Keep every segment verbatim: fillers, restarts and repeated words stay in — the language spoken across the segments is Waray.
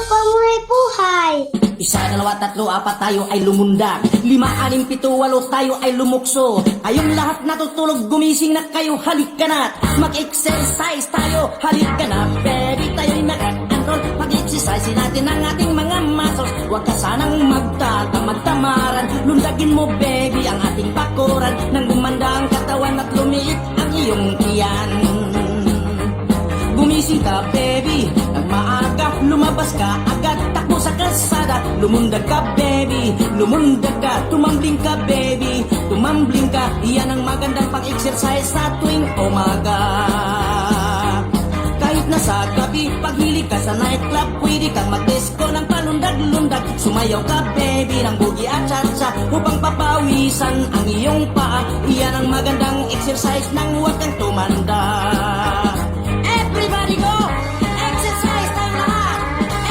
Pamuhay-puhay. Isa, dalawa, tatlo, apat, tayo ay lumundag. Lima, anim, pito, walo, tayo ay lumukso. Kayong lahat natutulog, gumising na kayo, halika na. Mag-exercise tayo, halika na, baby, tayo'y mag-rock and roll. Pag-exercise natin ang ating mga muscles. Huwag ka sanang magtatamad-tamaran. Lundagin mo, baby, ang ating bakuran. Nang gumanda ang katawan at lumiit ang iyong tiyan. Gumising ka, baby, nang maaga, lumabas ka agad, takbo sa kalsada. Lumundag ka, baby, lumundag ka, tumambling ka, baby, tumambling ka. Iyan ang magandang pang-exercise sa tuwing umaga. Kahit na sa gabi, pag hilig ka sa nightclub, pwede kang mag-disco ng palundag-lundag. Sumayaw ka, baby, ng boogie at cha-cha upang papawisan ang iyong paa. Iyan ang magandang exercise nang huwag kang tumanda. Everybody go! Exercise tayong lahat!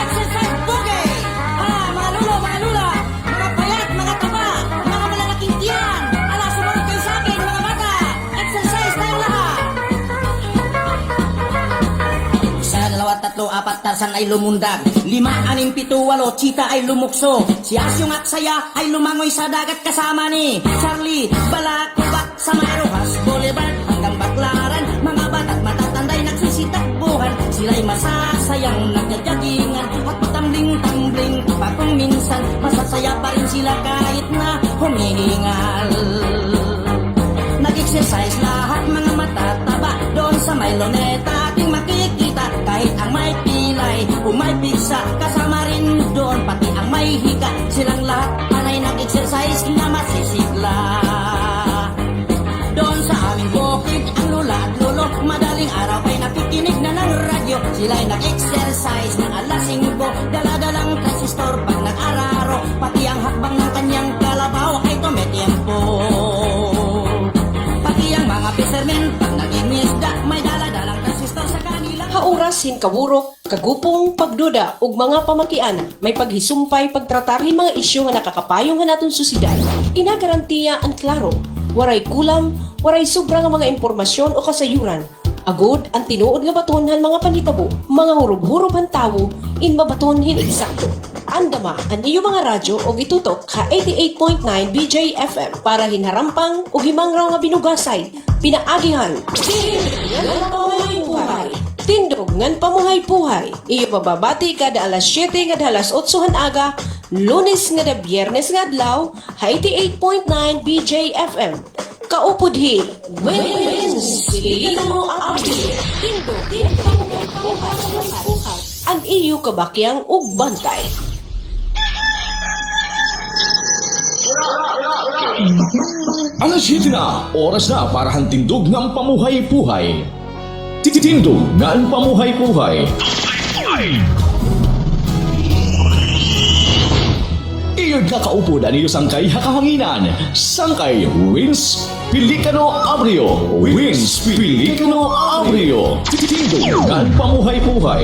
Exercise boogie! Ha, mga lolo, mga lula, mga payat, mga taba, mga malalaking tiyan! Ala, sumunod kayo sa akin, mga bata! Exercise tayong lahat! Isa, dalawa, tatlo, apat, Tarzan ay lumundag. Lima, anim, pito, walo, cheetah ay lumukso. Si Asyong Aksaya ay lumangoy sa dagat kasama ni Charlie Balacobac sa may Roxas Boulevard hanggang Baclaran. Mga bata't matatanday nagsisidakbuhan. Sila'y masasayang nagja-joggingan at patumbling-tumbling pa kung minsan. Masasaya pa rin sila kahit na humihingal. Nag-exercise lahat, mga matataba. Doon sa may luneta, ating makikita. Kahit ang may pilay o may pigsa, kasama rin doon. Pati ang may hika, silang lahat panay nag-exercise na masisigla. Doon sa aming bukid, ang lola at lolo, madaling araw ay nakikinig na ng radyo. Sila'y nag-exercise ng alas singko, dala-dalang transistor pag nag-araro. Pati ang hakbang ng kanyang kalabaw ay tumitempo. Pati ang mga fishermen, pag nangingisda, may dala-dalang transistor sa kanila. Ha oras hin kaburok, kagupong, pagduda, ug mga pamakiana, may paghisumpay, pagtratar hin mga isyu nga nakakapayong han aton sosyedad. Ina garantiya an klaro, waray kulang, waray sobra nga mga impormasyon o kasayuran. Agod an tinuod nga baton han mga panhitabo, mga hurob-hurob han tawo, in mabaton hin eksakto. Andama an iyo mga radyo ug itutok ha eighty-eight point nine B J F M para hin harampang ug himangraw nga binugasay, pinaagi han Tindog ngan Pamuhay-Puhay. Tindog ngan Pamuhay-Puhay. Iyo mababati kada alas siyete ngada alas otso han aga, Lunes ngada Biyernes nga adlaw, ha eighty-eight point nine B J F M. Kaupod hi Wins Pilipino Abdi. Tindog, tindog, tindog, tindog. An iyo kabakyang ug bantay. Alas siyete na, oras na para han Tindog ngan Pamuhay-Puhay. Tindog ngan Pamuhay-Puhay. Iyo nga kaupod an iyo sangkay ha kahanginan, sangkay Wins Pelicano Abrio. Wins Pelicano Abrio. Tindog ngan Pamuhay-Puhay.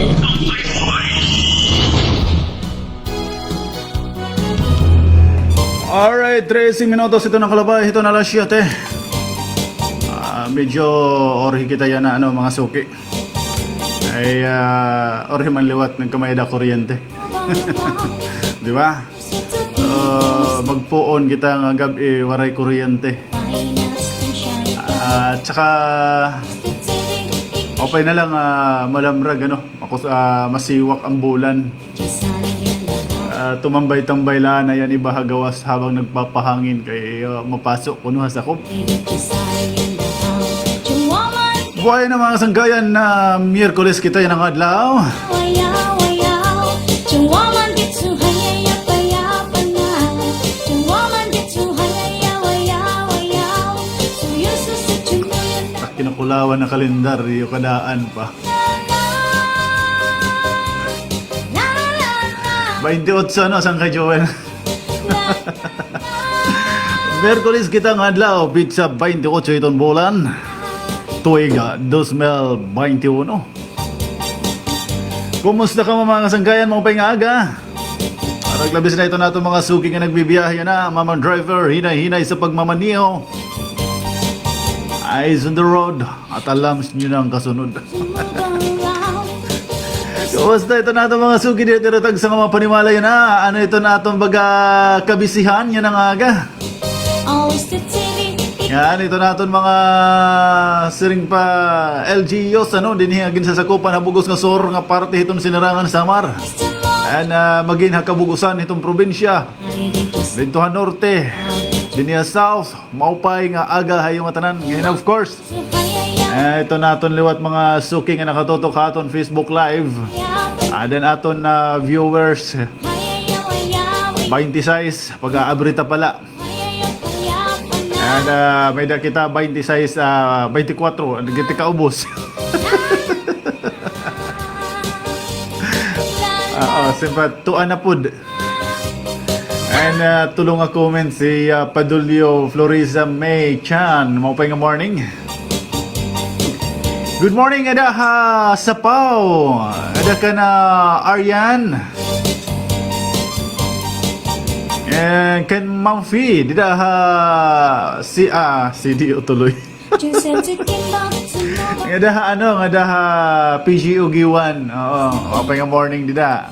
Alright, trese minutos ito nakalabay, ito na alas siyete. Ah, medyo orhi kita yana, ano, mga suki. Ay, ah, orhi man liwat, nagkamay-ada kuryente. Di ba? Ah, magpuon kita nga gab-i, waray kuryente. Ah, tsaka, okay na lang, ah, malamrag, ano, makus-, ah, masiwak ang bulan. Ah, tumambay-tambay la anay an iba ha gawas habang nagpapahangin kay, ah, mapaso kuno ha sakop. Buhay na mga sangkayan, na Miyerkules kita yana nga adlaw. Kinakulawan na kalendaryo, kadaan pa. Baynte otso, ano, sangkay Joel? Miyerkules kita nga adlaw, pitsa baynte otso hiton bulan, tuig dos mil baynte uno. Kumusta kamo, mga kasangkayan? Maupay nga aga. Arog labis na ito naton mga suki nga nagbibiyahe na, Mama Driver, hinay-hinay sa pagmamaneho. Eyes on the road. At alam niyo na ang kasunod. Kumusta iton aton mga suki dida, dida tagsa nga mga panimalay na? Ano iton aton baga kabisihan yana nga aga? Yan, iton aton mga siring pa L G Us, ano, dinhi ha ginsasakupan ha bug-os nga sur nga parte hiton Sinirangan, Samar. And, ah, magin ha kabug-osan hiton probinsya. Didto ha norte, dinhi ha south, maupay nga aga ha iyo ngatanan. Ngayon, of course, eh, iton aton liwat mga suki nga nakatutok ha aton Facebook Live. Ada an aton, ah, viewers, baynte sais, pag-aabri ta pala. And, ah, may-ada kita baynte sais, ah, baynte kuwatro, nagitikaubos. Oo, simpat, tua na pod. And, ah, tulo nga comment si, ah, Padulio Florisa May Chan. Maupay nga morning. Good morning, ada ha Sapaw. Ada kan Aryan. And kan Ma'am Fee, dida ha si, ah, C D O tuloy. Ngada ha, ano, ngada ha P G Ugiwan. Oo, maupay nga morning dida.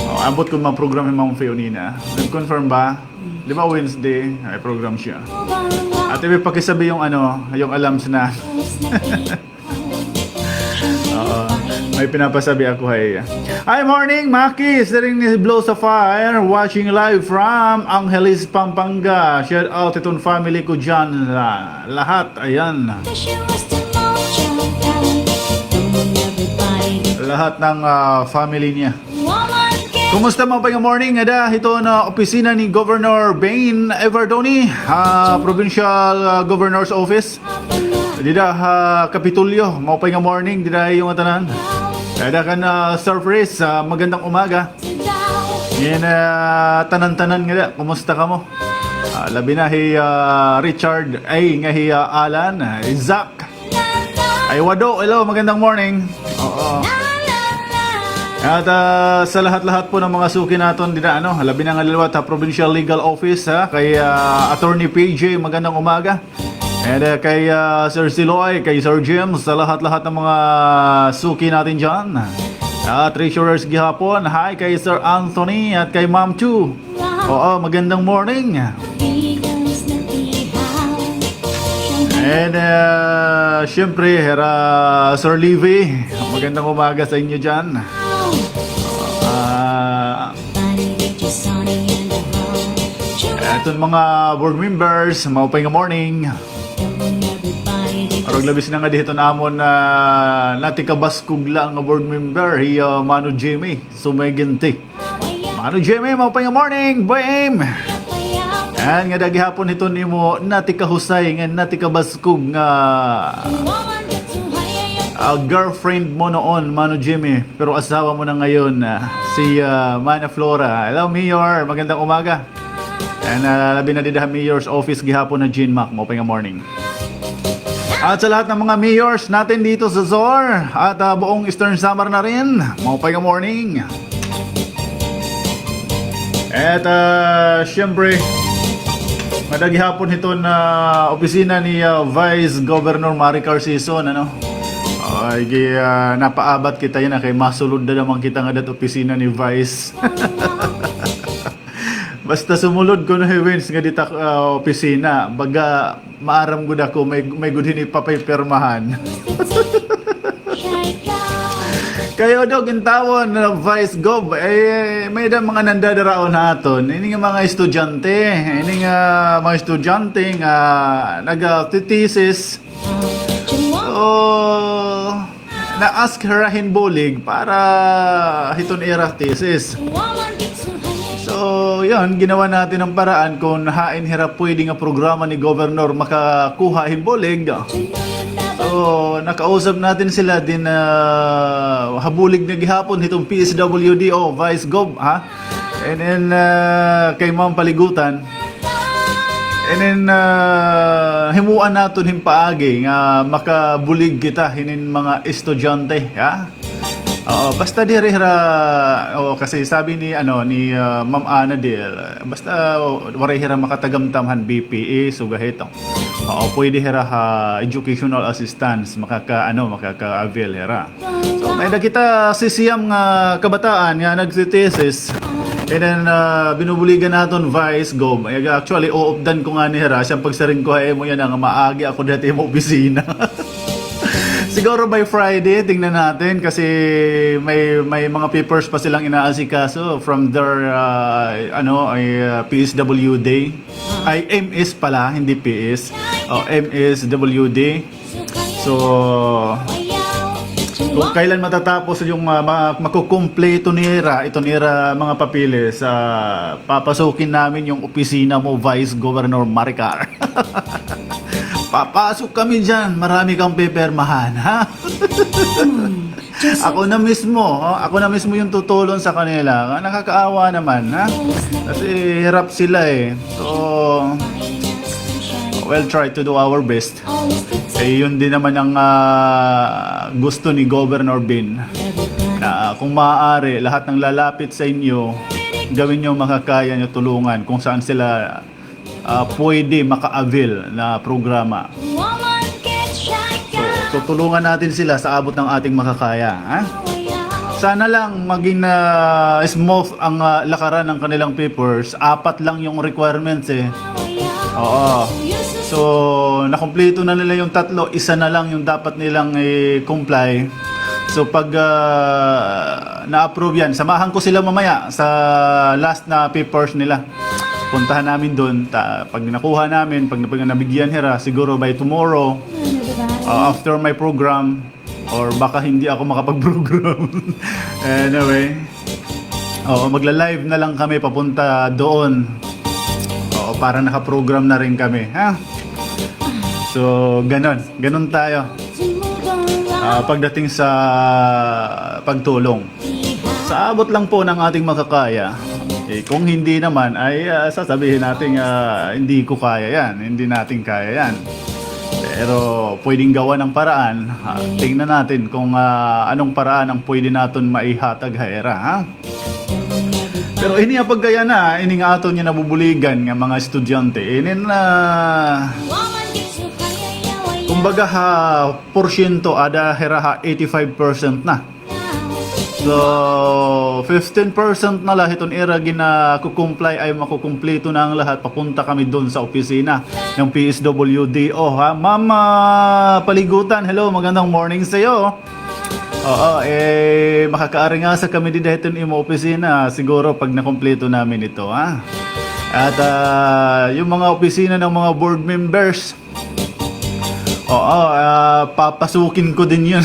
Oh, ambot kon ma-program hi Ma'am Fee unina. Nag-confirm ba? Di ba Wednesday? Ay, program siya. Ate, may pakisabi yung, ano, yung alams na. Oo. May pinapasabi ako, hay. Hi, morning, Maki. Siring ni Blow Sapphire, watching live from Angeles, Pampanga. Shout out iton family ko dyan. Ah, lahat, ayan. Lahat ng, ah, family niya. Kumusta, maupay nga morning? Ada hiton opisina ni Governor Bain Evardone, ah, Provincial, ah, Governor's Office. Dida ha Kapitolyo, maupay nga morning, dida ha iyo ngatanan. Ada kan, ah, Sir Fris, ah, magandang umaga. Yan, ah, tanan-tanan ngada, kumusta kamo? Ah, labi na hi, ah, Richard, ay, nga hi, ah, Alan, ah, Isaac. Ay, Wado, hello, magandang morning. Oo. At, ah, sa lahat-lahat po ng mga suki naton dida, ano, labi na nga liwat ha Provincial Legal Office, ha, kay, ah, Attorney P J, magandang umaga. And, ah, kay, ah, Sir Siloy, kay Sir James, sa lahat-lahat ng mga suki natin dyan. Ah, treasurers gihapon, hi kay Sir Anthony at kay Ma'am Chu. Oo, magandang morning. And, ah, siyempre, hira Sir Livy, magandang umaga sa inyo dyan. Ah, aton mga board members, maupay nga morning. Arog labis na nga dito namon, ah, natikabaskog la nga board member, hi, ah, Mano Jimmy Sumeginti. Mano Jimmy, maupay nga morning, bam! And ngada gihapon hiton imo natikahusay nga natikabaskog nga, ah, girlfriend mo noon, Mano Jimmy, pero asawa mo na ngayon, ah, si, ah, Mana Flora. Hello, Mayor. Magandang umaga. And, ah, labi na dida ha Mayor's Office gihapon ha Jean Mac. Maupay nga morning. At sa lahat ng mga mayors natin dito sa Zor at, ah, buong Eastern Samar na rin, maupay nga morning. At, ah, siyempre, ngada gihapon hiton opisina ni, ah, Vice Governor Maricar Sison, ano? Ay, gi-, ah, napaabat kita yana, kay masulod na naman kita ngada hit opisina ni Vice. Basta sumulod kuno hi Vince ngada hit, ah, opisina, baga maaram gud ako, may, may gud hini papipirmahan. Kay Odog intawon, ah, Vice Gov, eh, may-ada mga nandadaraon ha aton. Ini nga mga estudyante, ini nga mga estudyante nga nag-, ah, thesis, so, na-ask hira hin bulig para hiton ira thesis. So, yun, ginawa natin ang paraan kung hain hira pwede nga programa ni Governor makakuha hin bulig. So, nakausap natin sila din, ah, ha bulig na gihapon hiton P S W D o Vice Gov, ha? And then, ah, kay Ma'am Paligutan. And then, ah, himuan naton hin paagi nga makabulig kita hinin mga estudyante, ha? Oo, basta diri hira, oo, kasi sabi ni, ano, ni, ah, Ma'am Anadil, basta waray hira makatagamtam han B P E, sugad hito. Oo, pwede hira ha educational assistance, makaka-, ano, makaka-avail hira. So, may-ada kita sisiyam nga kabataan nga nagte-thesis. And then, ah, binubuligan naton Vice Gov. Ay, actually, uupdan ko ngani hira. Siyempre, pagsiring ko ha imo yana nga maagi ako dida ha imo opisina. Siguro by Friday, tingnan natin kasi may, may mga papers pa silang inaasikaso from their, ah, ano, ay, ah, P S W D. Ay, M S pala, hindi P S. Oh, M S W D. So, kung kailan matatapos yung, ah, ma-, makukumpleto nira, ito nira mga papeles, ah, papasukin namin yung opisina mo, Vice Governor Maricar. Papasok kami diyan, marami kang pepermahan, ha? Ako na mismo, oh, ako na mismo yung tutulong sa kanila. Ah, nakakaawa naman, ha? Kasi hirap sila, eh. So, we'll try to do our best. Eh, yun din naman ang, ah, gusto ni Governor Bin. Na kung maaari, lahat ng lalapit sa inyo, gawin niyo makakaya niyo tulungan kung saan sila, ah, pwede maka-avail na programa. So, tutulungan natin sila sa abot ng ating makakaya, ha? Sana lang maging, ah, smooth ang, ah, lakaran ng kanilang papers. Apat lang yung requirements, eh. Oo. So, nakumpleto na nila yung tatlo, isa na lang yung dapat nilang i-comply. So, pag, ah, na-approve yan, samahan ko sila mamaya sa last na papers nila. Puntahan namin doon. Ta-, pag nakuha namin, pag, pag nabigyan hira, siguro by tomorrow, ah, after my program, or baka hindi ako makapag-program. Anyway, oo, magla-live na lang kami papunta doon. Oo, para nakaprogram na rin kami, ha? So, ganon. Ganon tayo. Ah, pagdating sa pagtulong. Sa abot lang po ng ating makakaya, eh, kung hindi naman, ay, ah, sasabihin natin, ah, "Hindi ko kaya yan, hindi natin kaya yan." Pero pwedeng gawa ng paraan. Ah, tingnan natin kung, ah, anong paraan ang pwede naton maihatag ha ira, ha? Pero ini nga pagkaya na, ini nga aton nga nabubuligan nga mga estudyante, ini na, kumbaga ha, porsyento, ada hira ha eighty-five percent na. So, fifteen percent na la hiton ira gina-comply ay makukumpleto na ang lahat. Papunta kami doon sa opisina ng P S W D O, ha? Ma'am, ah, Paligutan, hello, magandang morning sa'yo. Oo, eh, makakaaringasa kami dida hiton imo opisina, siguro pag nakumpleto namin ito, ha? At, ah, yung mga opisina ng mga board members, oo, ah, papasukin ko din yun.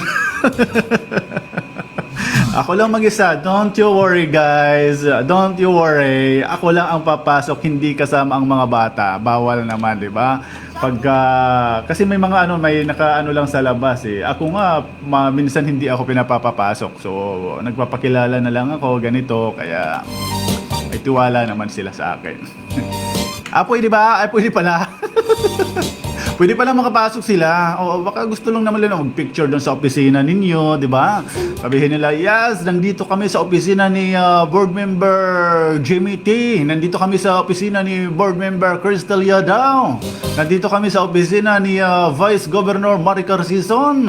Ako lang mag-isa. Don't you worry, guys. Don't you worry. Ako lang ang papasok, hindi kasama ang mga bata. Bawal naman, di ba? Pagka, kasi may mga ano, may nakaano lang sa labas, eh. Ako nga, ma-, minsan hindi ako pinapapapasok. So, nagpapakilala na lang ako, ganito. Kaya, may tiwala naman sila sa akin. Ah, pwede ba? Ay, pwede pala. Pwede pala makapasok sila. O, baka gusto lang naman nila mag-picture doon sa opisina ninyo, di ba? Sabihin nila, "Yes, nandito kami sa opisina ni, ah, Board Member Jimmy T. Nandito kami sa opisina ni Board Member Crystal Yadaw. Nandito kami sa opisina ni, ah, Vice Governor Maricar Sison."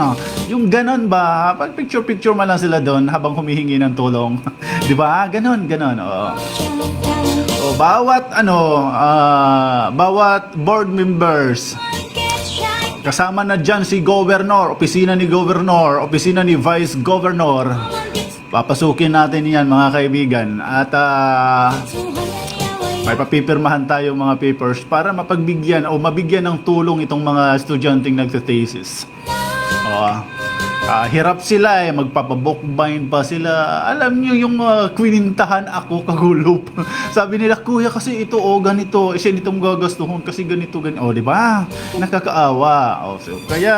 Yung ganon ba? Pag picture-picture man lang sila doon habang humihingi ng tulong. Di ba? Ganon, ganon. Oo. O, bawat, ano, ah, bawat board members, kasama na dyan si Governor, opisina ni Governor, opisina ni Vice Governor. Papasukin natin yan, mga kaibigan. At, ah, may papipirmahan tayo mga papers para mapagbigyan o mabigyan ng tulong itong mga estudyanteng nagte-thesis. Oo. Ah, hirap sila eh, magpapabookbind pa sila. Alam niyo yung, ah, kwinintahan ako kagulop. Sabi nila, "Kuya, kasi ito, oh, ganito, siya nitong gagastuhon kasi ganito, ganito." Oh, di ba? Nakakaawa. Oh, so, kaya,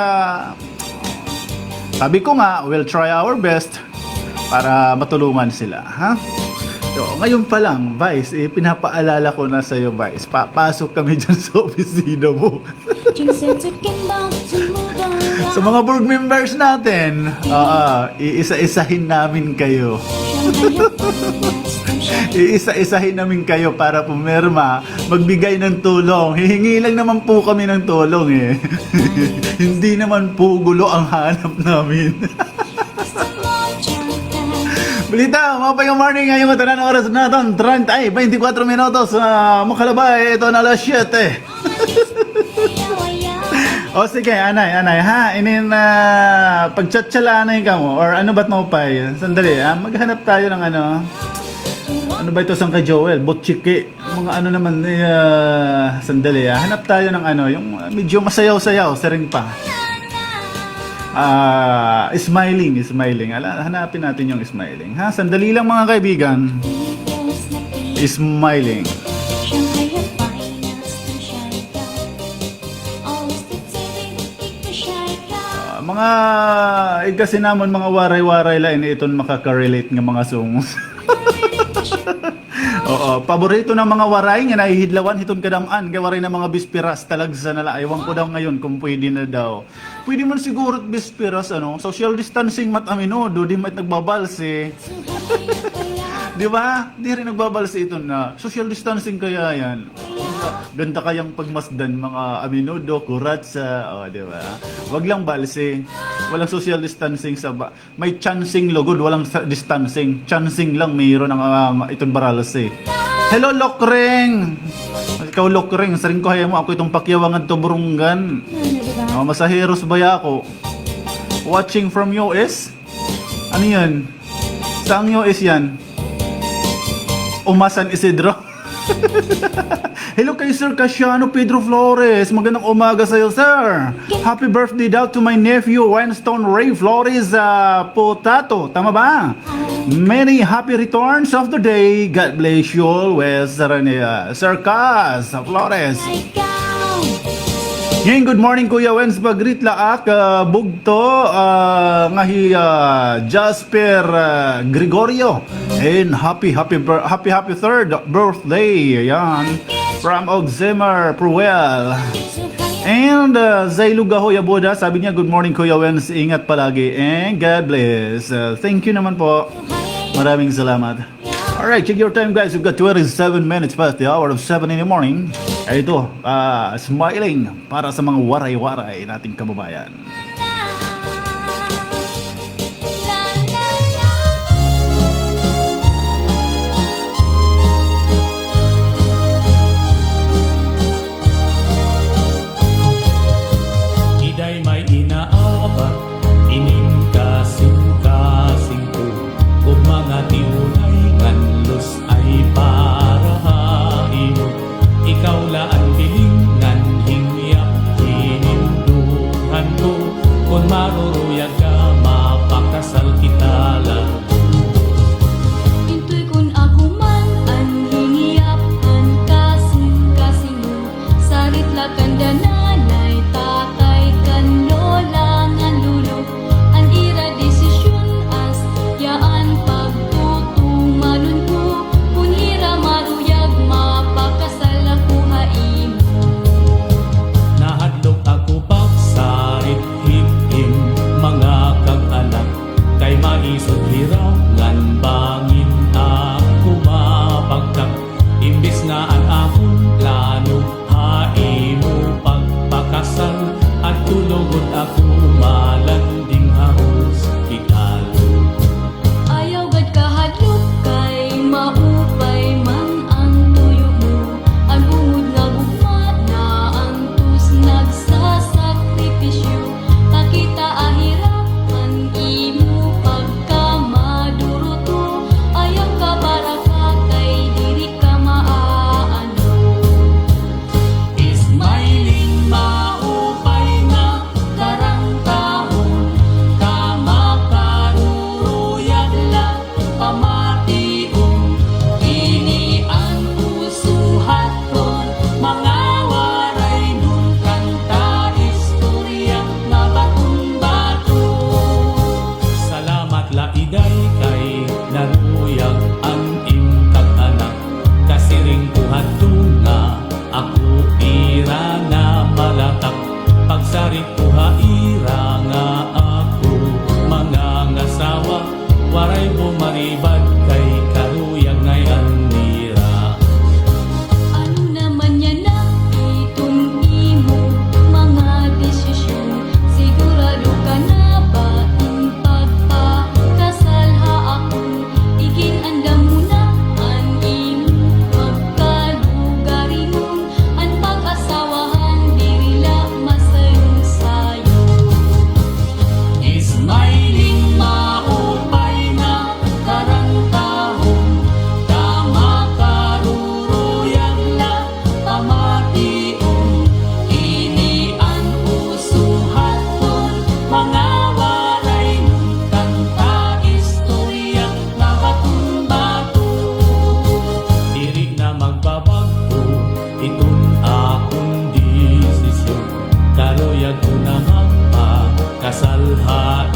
sabi ko nga, we'll try our best para matulungan sila, ha? So, ngayon pa lang, Vice, eh, pinapaalala ko na sa'yo, Vice. Papasok kami dyan sa opisina mo. Just thinking about to move on. Sa mga board members natin, oo, iisa-isahin namin kayo. Iisa-isahin namin kayo para pumirma, magbigay ng tulong. Hihingi lang naman po kami ng tulong eh. Hindi naman po gulo ang hanap namin. Balita, maupay nga morning. Ngatanan an oras naton, treinta, ay, twenty-four minutos, ah, makalabay. Ito na alas siyete. O sige, anay, anay, ha? Inin, ah, pagtsatsalanay kamo, or ano ba't maupay? Sandali, ah, maghanap tayo ng ano. Ano ba ito, sangkay Joel? Butchiki. Mga ano naman, eh, ah, sandali, ah. Hanap tayo ng ano, yung, ah, medyo masayaw-sayaw, siring pa. Ah, smiling, smiling. Ala, hanapin natin yung smiling. Ha, sandali lang, mga kaibigan. Smiling. Ah, mga igkasi namon, mga Waray-Waray la ini iton makaka-relate nga mga songs. Oo, paborito ng mga Waray nga nahihidlawan hiton kadam-an kay Waray na mga bisperas, talagsa na la. Ewan ko daw ngayon kung pwede na daw. Pwede man siguro bisperas, ano, social distancing mat aminodo, di mat nagbabalse. Di ba? Di rin nagbabalse ito na. Social distancing kaya yan. Ganda kayang pagmasdan, mga aminodo, kuratsa, o, di ba? Wag lang balse. Walang social distancing sa ba-, may chancing lugod, walang sa-, distancing. Chancing lang, mayroon ang, ah, iton baralse. Hello, Lokring! Ikaw, Lokring, siring ko, hay mo, ako itong pakyawangan to burunggan. Ano, di ba? Oh, masaheros baya ako. Watching from U S? Ano yan? Saang U S yan? Uma San Isidro? Hello kay Sir Casiano Pedro Flores. Magandang umaga sa'yo, sir. Happy birthday daw to my nephew, Winston Ray Flores, ah, Potato. Tama ba? Many happy returns of the day. God bless you always, Sir, uh, Sir Cas Flores. Ngayon, good morning, Kuya Wens. Pag-greet la ak, ah, bugto, ah, nga hi, ah, Jasper, ah, Gregorio. And happy, happy, bir-, happy, happy third birthday. Ayan. From Oxemer Pruel. And, ah, Zay Lugahoy Aboda, sabi niya, "Good morning, Kuya Wens. Ingat palagi and God bless." Ah, thank you naman po. Maraming salamat. Alright, check your time, guys. We've got twenty-seven minutes past the hour of seven in the morning. Ito, ah, smiling para sa mga Waray-Waray nating kababayan. Iday may inaabat, ining kasingkasing ko, ug mga tiunay ngan lus ay para ha imo. Ikaw la an piling ngan hingyap, hinindughan ko.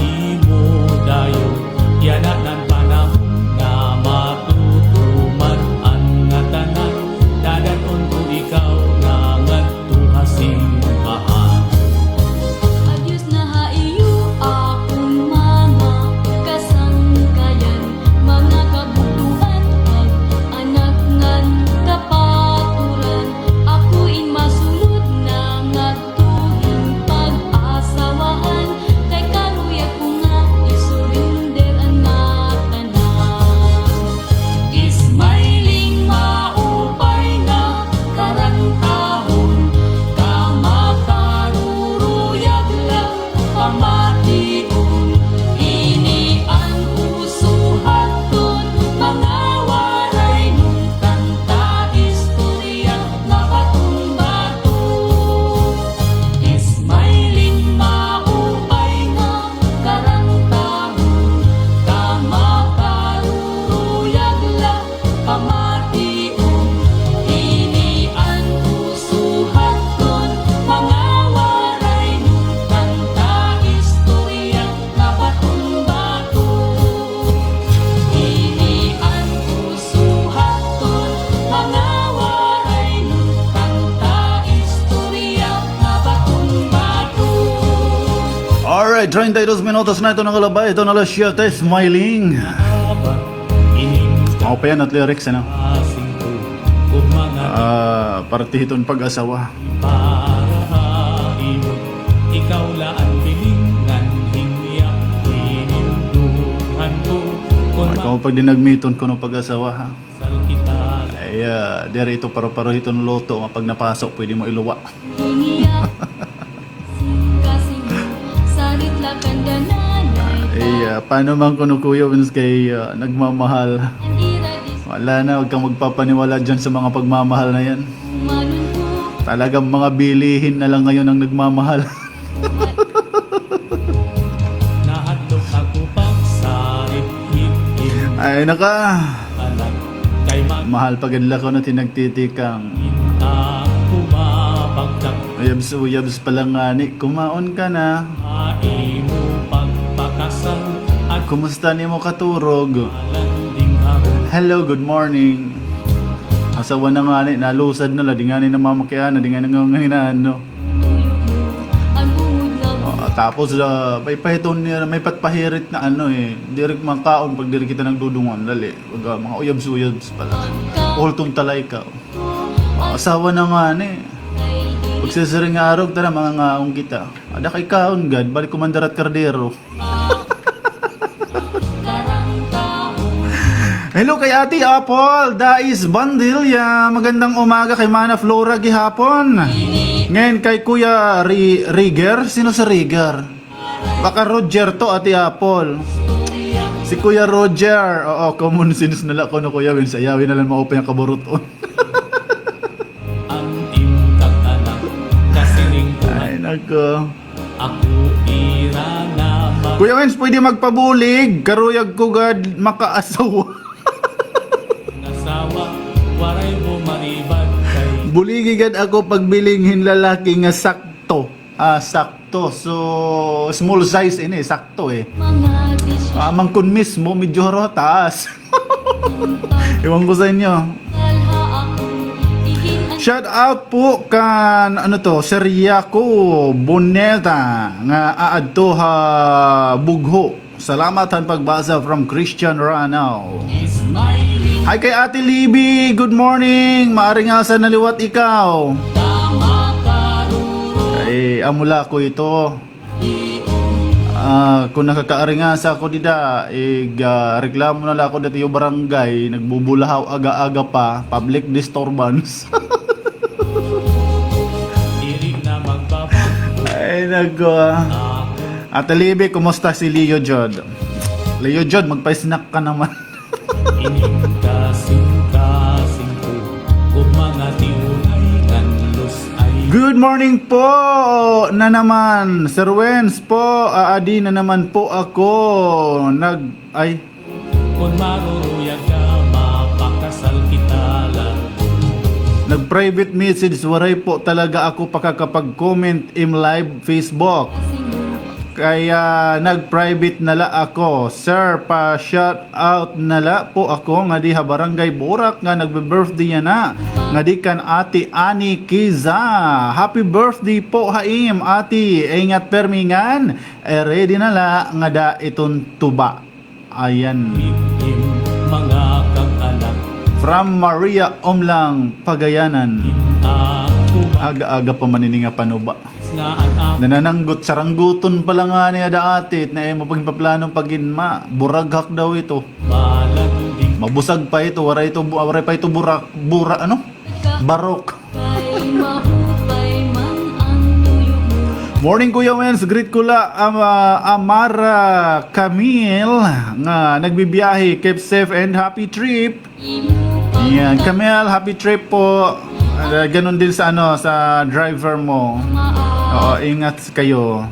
Imo dayon, yana an panahon nga matutuman an ngatanan, dadad-on ko ikaw nga ngadto ha simbahan. Adios na ha iyo, akon mga kasangkayan, mga kabugtoan, pag-anak ngan kapaturan, ako in masulod na nga tuhin pag-asawahan, kay karuyag ko nga i-surrender an ngatanan. Smiling, maupay nga karantahon, kamakaruruyag la pamation, ini an uso hadton mga waray nungtan ta istorya nga baton-baton. Smiling, maupay nga karantahon, kamakaruruyag la pamation, ini an uso hadton mga waray nungtan ta istorya nga baton-baton. Ini an uso hadton mga waray nungtan ta istorya nga baton-baton. Alright, treinta y dos minutos na iton nakalabay, iton alas siyete, Smiling. Mao pa yana it lyrics, ano? Ah, parte hiton pag-asawa. Para ha imo, ikaw la an piling ngan hingyap, hinindughan ko. Kon ikaw pag dinagmiton kuno pag-asawa, ha? Ay, ah, diri ito paro-paro hiton luto nga pag napaso, pwede mo iluwa. Ay, ah, paano man kuno, Kuya Wins, kay, ah, nagmamahal? Wala na, huwag kang magpapaniwala dyan sa mga pagmamahal na yan. Talagang mga bilihin na lang ngayon ang nagmamahal. Ay, naka. Mahal pa gad la kuno it nagtitikang. Uyabs, uyabs pa la ngani, kumaon ka na. Kumusta an imo katurog? Hello, good morning. Asawa na ngani, nalusad na la, di ngani namamakiana, di ngani nangangahinaan, no? Ah, tapos, ah, may pahiton niya, may patpahirit na ano, eh. Diri makaon pag diri kita nagdudungan, dali. Baga, mga uyabs-uyabs pa la. Ulton talay ka. Ah, asawa na ngani. Pagsisiring nga arog, tara, mangangaon kita. Ada kay kaon gad, balik ko man dara it kardero. Hello kay Ate Apple, Dais Bandilla. Magandang umaga kay Mana Flora gihapon. Ngayon kay Kuya Ri-, Rigger. Sino si Rigger? Baka Roger to, Ate Apple. Si Kuya Roger. Oo, common sense na la kuno, Kuya Wins. Ayaw na la maupay an kaburuton. Ay, nako. Kuya Wins, pwede magpabulig. Karuyag ko gad makaasawa. Buligi gad ako pagbiling hin lalaki nga sakto. Ah, sakto. So, small size ini, sakto, eh. Ah, mangkon mismo, medyo haro ha taas. Iwan ko sa inyo. Shout out po kan, ano to, Sir Yako Boneta nga aadto ha Bugho. Salamat han pagbasa from Christian Ranao. Hi kay Ate Libby, good morning. Maaringasa na liwat ikaw. Ay, amo la ako ito. Ah, kon nakakaaringasa ako dida, ig, ah, reklamo na la ako dida ha iyo barangay, nagbubulahaw aga-aga pa, public disturbance. Ay, nako, ah. Ate Libby, kumusta si Leo Jod? Leo Jod, magpa-snack ka naman. Good morning po na naman, Sir Wens po. Aadi na naman po ako. Nag-, ay. Nag-private message, waray po talaga ako pakakapag-comment im live Facebook. Kay, ah, nag-private na la ako. Sir, pa-shout out na la po ako ngadi ha Barangay Burak nga nagbe-birthday yana. Ngadi kan Ate Ani Kiza. Happy birthday po ha im, Ate. Ingat permi ngan. Eh, ready na la ngada iton tuba. Ayan. Mga kag anak. From Maria Omlang, Pagayanan. Aga-aga pa man ini nga panuba. Nanananggot, saranggoton pa la ngani ada Ate, it na imo pagpaplano pag-inma. Buraghak daw ito. Mabusag pa ito, waray ito, waray pa ito burak, bura-, ano? Barok. Morning, Kuya Wens. Greet ko la, um, uh, Amara Camille nga nagbibiyahe. Keep safe and happy trip. Yan, Camille, happy trip po. Uh, ganun din sa, ano, sa driver mo. Oo, ingat kayo.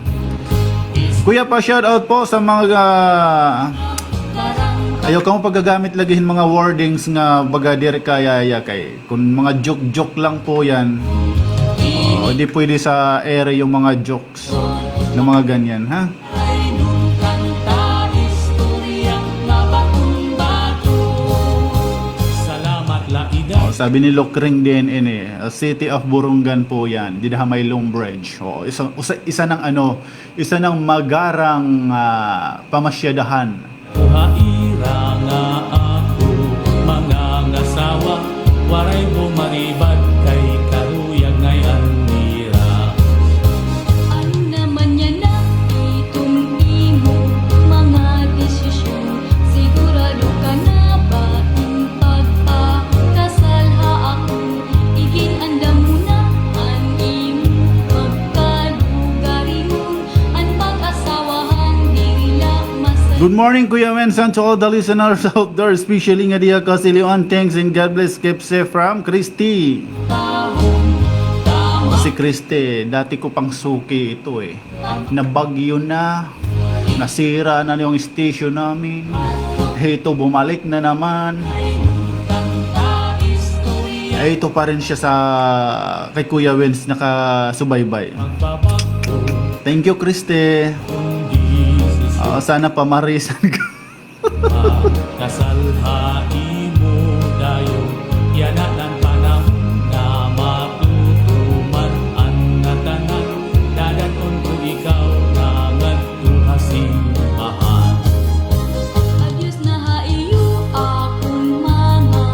Kuya, pa-shout out po sa mga, uh, ayaw kamo paggagamit lagi hin mga wordings nga baga diri kaya ya kay Kung mga joke-joke lang po yan, oo, di pwede sa ere yung mga jokes na mga ganyan, ha? Oh, sabi ni Lokring din, ini, uh, City of Borongan po yan. Dida ha may Long Bridge. Oh, isa, isa, isa ng ano, isa ng magarang, ah, pamasyadahan. Kuha ira nga ako mangangasawa, waray bumaribad kay karuyag ngay-an nira. Ano naman yana itong imo mga desisyon? Sigurado ka na ba in pagpakasal ha akon? Igin-andam mo na an imo pagkalugaringon. Good morning, Kuya Wens, and to all the listeners out there, especially nga diha Casilion. Thanks and God bless. Keep safe from Christy. O, si Christy, dati ko pang suki ito eh. Nabagyo na, nasira na yung station namin. Ito, bumalik na naman. Ay, ito pa rin siya sa kay Kuya Wens nakasubaybay. Thank you, Christy. Ah, sana pamarisan ka. Kasal ha imo dayon, yana an panahon nga matutuman an ngatanan, dadan-on ko ikaw nga ngadto ha simbahan. Adyos na ha iyo akon mga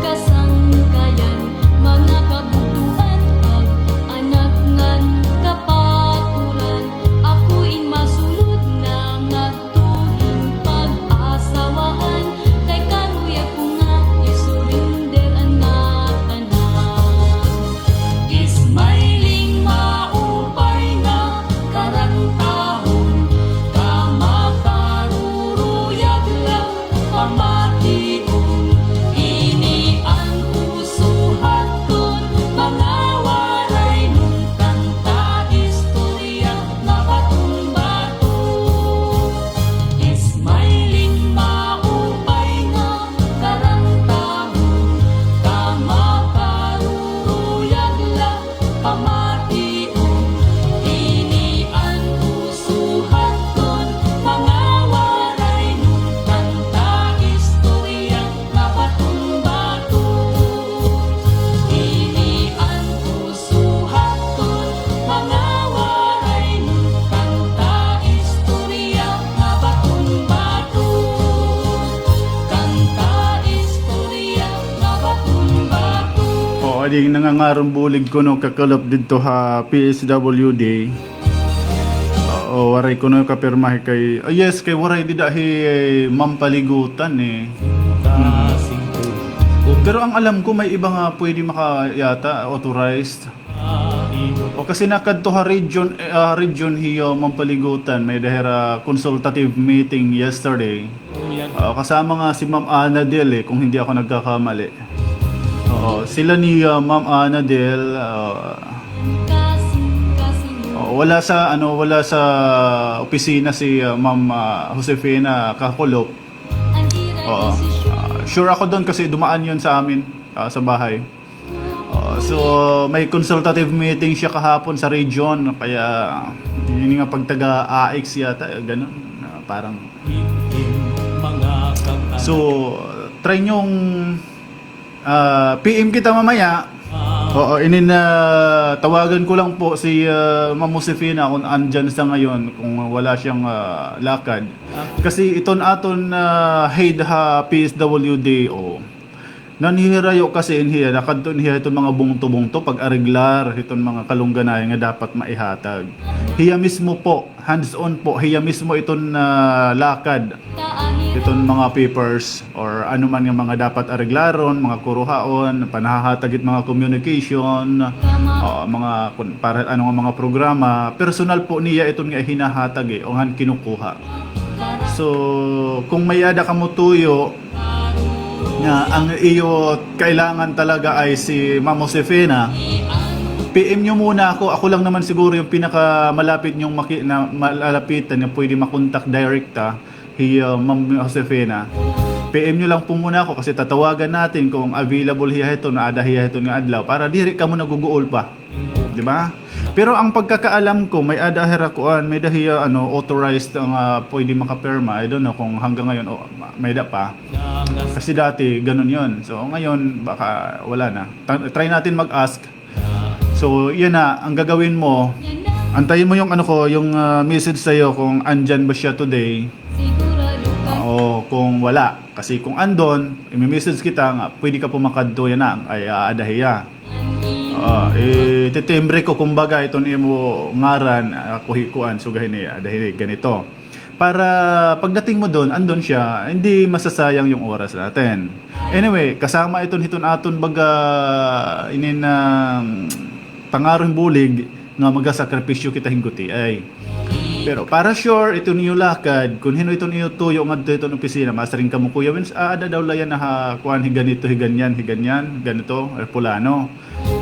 kasangkayan, mga kabutuan, pag-anak ngan kapaturan. Ako in masulod na ngadto hin pag-asawahan, kay karuyag ko nga i-surrender an ngatanan. Smiling, maupay nga karantahon, kamakaruruyag la pamation. Ini an uso hadton mga Waraynon, kanta, istorya nga baton-baton. Smiling, maupay nga karantahon, kamakaruruyag la pamation. Ini an uso hadton mga Waraynon, kanta, istorya nga baton-baton. Ini an uso hadton mga Waraynon, kanta, istorya nga baton-baton. Kanta, istorya nga baton-baton. O, adi nangangaron bulig kuno kakulop didto ha P S W D. Oo, waray kuno kapirmahi kay, ah, yes, kay waray dida hi, eh, Ma'am Paligutan, eh. Hmm. Pero ang alam ko, may iba nga pwede maka-, yata, authorized. O, kasi nakadto ha region, eh, ah, region hi, ah, Ma'am Paligutan. May-ada hira consultative meeting yesterday. Ah, kasama nga si Ma'am Anadel, eh, kung hindi ako nagkakamali. Oo, sila ni, ah, Ma'am Anadel, ah, oo, wala sa, ano, wala sa opisina si, ah, Ma'am, ah, Josefina Kakulop. Oo. Ah, sure ako doon kasi dumaan yun sa amin, ah, sa bahay. Ah, so, may consultative meeting siya kahapon sa region, kaya yun nga pag taga A X yata, ganun, ah, parang. So, try niyong, ah, P M kita mamaya. Oo, inin, ah, tawagan ko lang po si, ah, Ma'am Josefina kung andyan sa ngayon, kung wala siyang, ah, lakad. Kasi iton aton, ah, head ha P S W D O. Nanhihirayo kasi in hiya, nakadto in hiya hiton mga bungto-bungto, pag-areglar hiton mga kalungganayan nga dapat maihatag. Hiya mismo po, hands-on po, hiya mismo iton, ah, lakad hiton mga papers or ano man nga mga dapat areglaron, mga kuruhaon, panhahatag hit mga communication, o mga kun-, para ano nga mga programa, personal po niya iton nga hinahatag, eh, o han kinukuha. So, kung may-ada kamo tuyo, nga ang iyo kailangan talaga ay si Ma'am Josefina, P M niyo muna ako. Ako lang naman siguro yung pinakamalapit niyong maki-, na, malalapitan na pwede makontak direkta, hi, uh, Ma'am Josefina. P M niyo lang po muna ako kasi tatawagan natin kung available hiya hiton, aada hiya hiton nga adlaw para diri kamo naguguol pa. Di ba? Pero ang pagkakaalam ko, may-ada hira kuan, may-ada hiya, ano, authorized nga pwede makapirma. I don't know kung hanggang ngayon, o, ma-, may-ada pa. Kasi dati, ganun yun. So, ngayon, baka wala na. Ta-, try natin mag-ask. So, yan na, ang gagawin mo, antayin mo yung, ano ko, yung, ah, message sa'yo kung andyan ba siya today. O kung wala. Kasi kung andon, imi-message kita nga, pwede ka po makadto, yana, ay aada hiya. Ah, ititimbre ko, kumbaga, iton imo ngaran, ako hi kuan, sugad hini, aada hini, ganito. Para pagdating mo dun, andon siya, hindi masasayang yung oras natin. Anyway, kasama iton hiton aton baga, inin, ah, pangaro hin bulig, nga magasakripisyo kita hin gutiay. Pero para sure, iton iyo lakad, kun hin-o iton iyo tuyo ngadto hiton opisina, masiring kamo, Kuya Wins, aada daw la yana ha kuan, hi ganito, hi ganyan, hi ganyan, ganito, eh, pulano.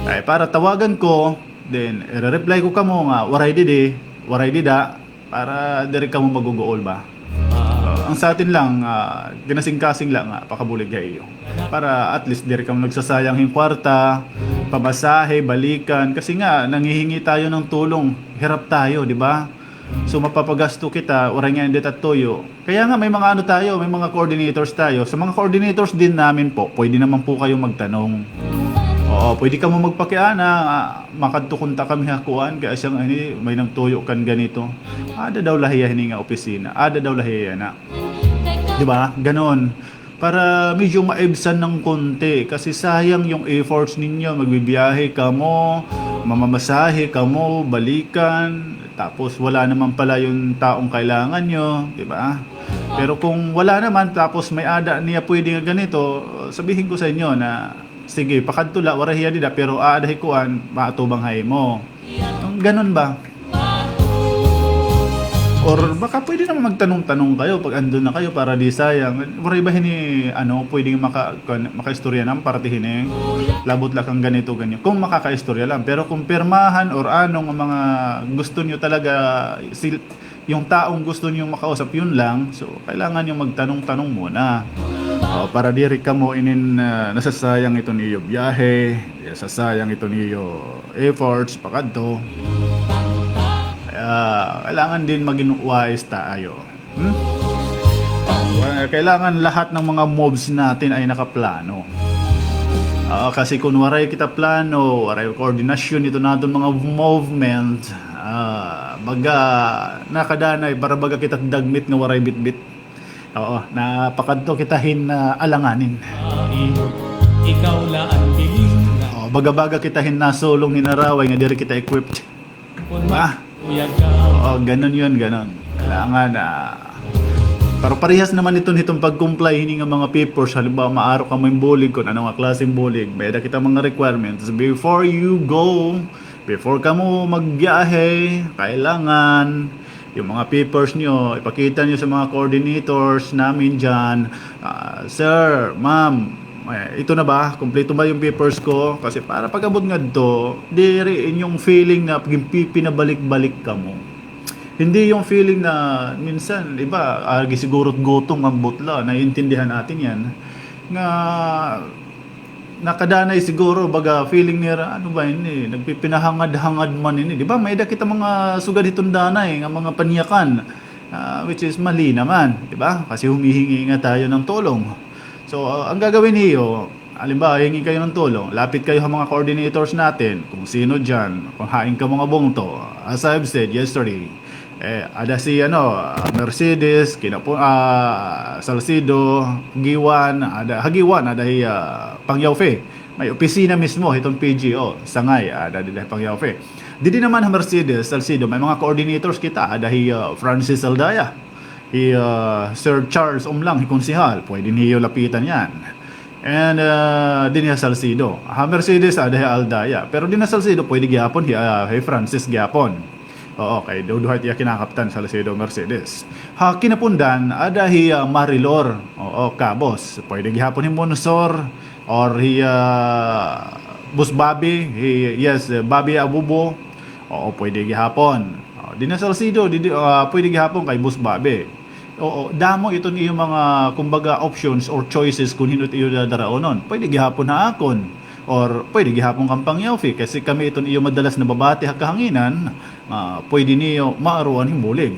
Ay, para tawagan ko, then, ire-reply ko kamo nga, waray didi, waray dida, para diri kamo maguguol ba. Ah, ang sa atin lang, ah, ginasingkasing la nga pakabulig ha iyo. Para at least diri kamo nagsasayang hin kwarta, pamasahe, balikan. Kasi nga, nanghihingi tayo ng tulong. Hirap tayo, di ba? So, mapapagasto kita, waray nga dida tuyo. Kaya nga, may mga ano tayo, may mga coordinators tayo. Sa mga coordinators din namin po, pwede naman po kayo magtanong. Oo, pwede kamo magpakiana, ah, makadto kunta kami ha kuan, kay asya nga ini, may nagtuyo kan ganito. Aada daw la hiya hini nga opisina. Aada daw la hiya yana. Di ba? Ganon. Para medyo maibsan ng konti. Kasi sayang yung efforts ninyo. Magbibiyahe kamo, mamamasahe kamo, balikan. Tapos wala naman pala yung taong kailangan nyo. Di ba? Pero kung wala naman, tapos may-ada niya pwede nga ganito, sabihin ko sa inyo na sige, pakadto la, waray hiya dida, pero aada hi kuan, maatubang ha imo. Ang ganon ba? Or baka pwede naman magtanong-tanong kayo pag andun na kayo para di sayang. Waray ba hini, ano, pwedeng maka-, kuan, makaistorya na parte hini? Labot la kan ganito, ganyan. Kung makakaistorya lang. Pero kung pirmahan or ano nga mga gusto nyo talaga, sil-, yung taong gusto niyong makausap, yun lang. So, kailangan niyong magtanong-tanong muna. O, para diri kamo inin, ah, nasasayang iton iyo biyahe, nasasayang iton iyo efforts, pakadto. Kaya, kailangan din maging wise tayo. Hmm? Well, kailangan lahat ng mga moves natin ay nakaplano. Ah, kasi kung waray kita plano, waray koordinasyon ito naton mga movement, ah, baga, nakadanay, para baga kita dagmit nga waray bitbit. Oo, napakadto kita hin, ah, alanganin. Ikaw la an piling na. Oh, baga-baga kita hin nasulong hin araway nga diri kita equipped. Ba? Oo, ganun yun, ganun. Kailangan, ah, pero parehas naman iton hiton pag-comply hini nga mga papers. Halimbawa, maaro kamo hin bulig, kung ano nga klaseng bulig. May-ada kita mga requirements. Before you go, before kamo magbiyahe, kailangan yung mga papers nyo, ipakita nyo sa mga coordinators namin dyan, ah, "Sir, ma'am, eh, ito na ba? Kumpleto ba yung papers ko?" Kasi para pag-abot ngadto, diri inyong feeling na pag-, pinabalik-balik kamo. Hindi yung feeling na minsan, iba, agi siguro gutom ang butla, naiintindihan natin yan, nga Nakadanay siguro, baga feeling nira, "Ano ba ini? Nagpipinahangad-hangad man ini." Di ba? May-ada kita mga sugad hiton danay nga mga panyakan, ah, which is mali naman, di ba? Kasi humihingi nga tayo ng tulong. So, ah, ang gagawin niyo, halimbawa, hingi kayo ng tulong, lapit kayo sa mga coordinators natin, kung sino dyan, kung hain ka mga bungto. As I've said yesterday, eh, ada si, ano, ah, Mercedes, kinapu-, ah, Salcedo, Guiuan, ada, ha Guiuan, ada hi, ah, Pangyaufe. May opisina mismo hiton P G O, sangay, ada dida hi Pangyaufe. Didi naman ha Mercedes, Salcedo, may mga coordinators kita, ada hi, ah, Francis Aldaya, hi, ah, Sir Charles Umlang, hi konsehal, pwede niyo lapitan yan. And, ah, dinhi ha Salcedo. Ha Mercedes, ada hi Aldaya. Pero dinhi ha Salcedo, pwede gihapon hi, ah, hi Francis gihapon. Oo, kay duduha it iya kinakaptan, Salcedo, Mercedes. Ha Quinapondan, ada hi, ah, Marilor. Oo, Cabos. Pwede gihapon hi Monsor or hi, ah, Boss Bobby, hi, yes, eh, Bobby Abubo. Oo, pwede gihapon. Oh, dinhi ha Salcedo, didi, ah, pwede gihapon kay Boss Bobby. Oo, damo iton iyo mga, kumbaga, options or choices kun hin-o it iyo dadaraonon. Pwede gihapon ha akon, or pwede gihapon kan Pangyaufe, kasi kami iton iyo madalas nababati ha kahanginan, ah, pwede niyo maaruan hin bulig.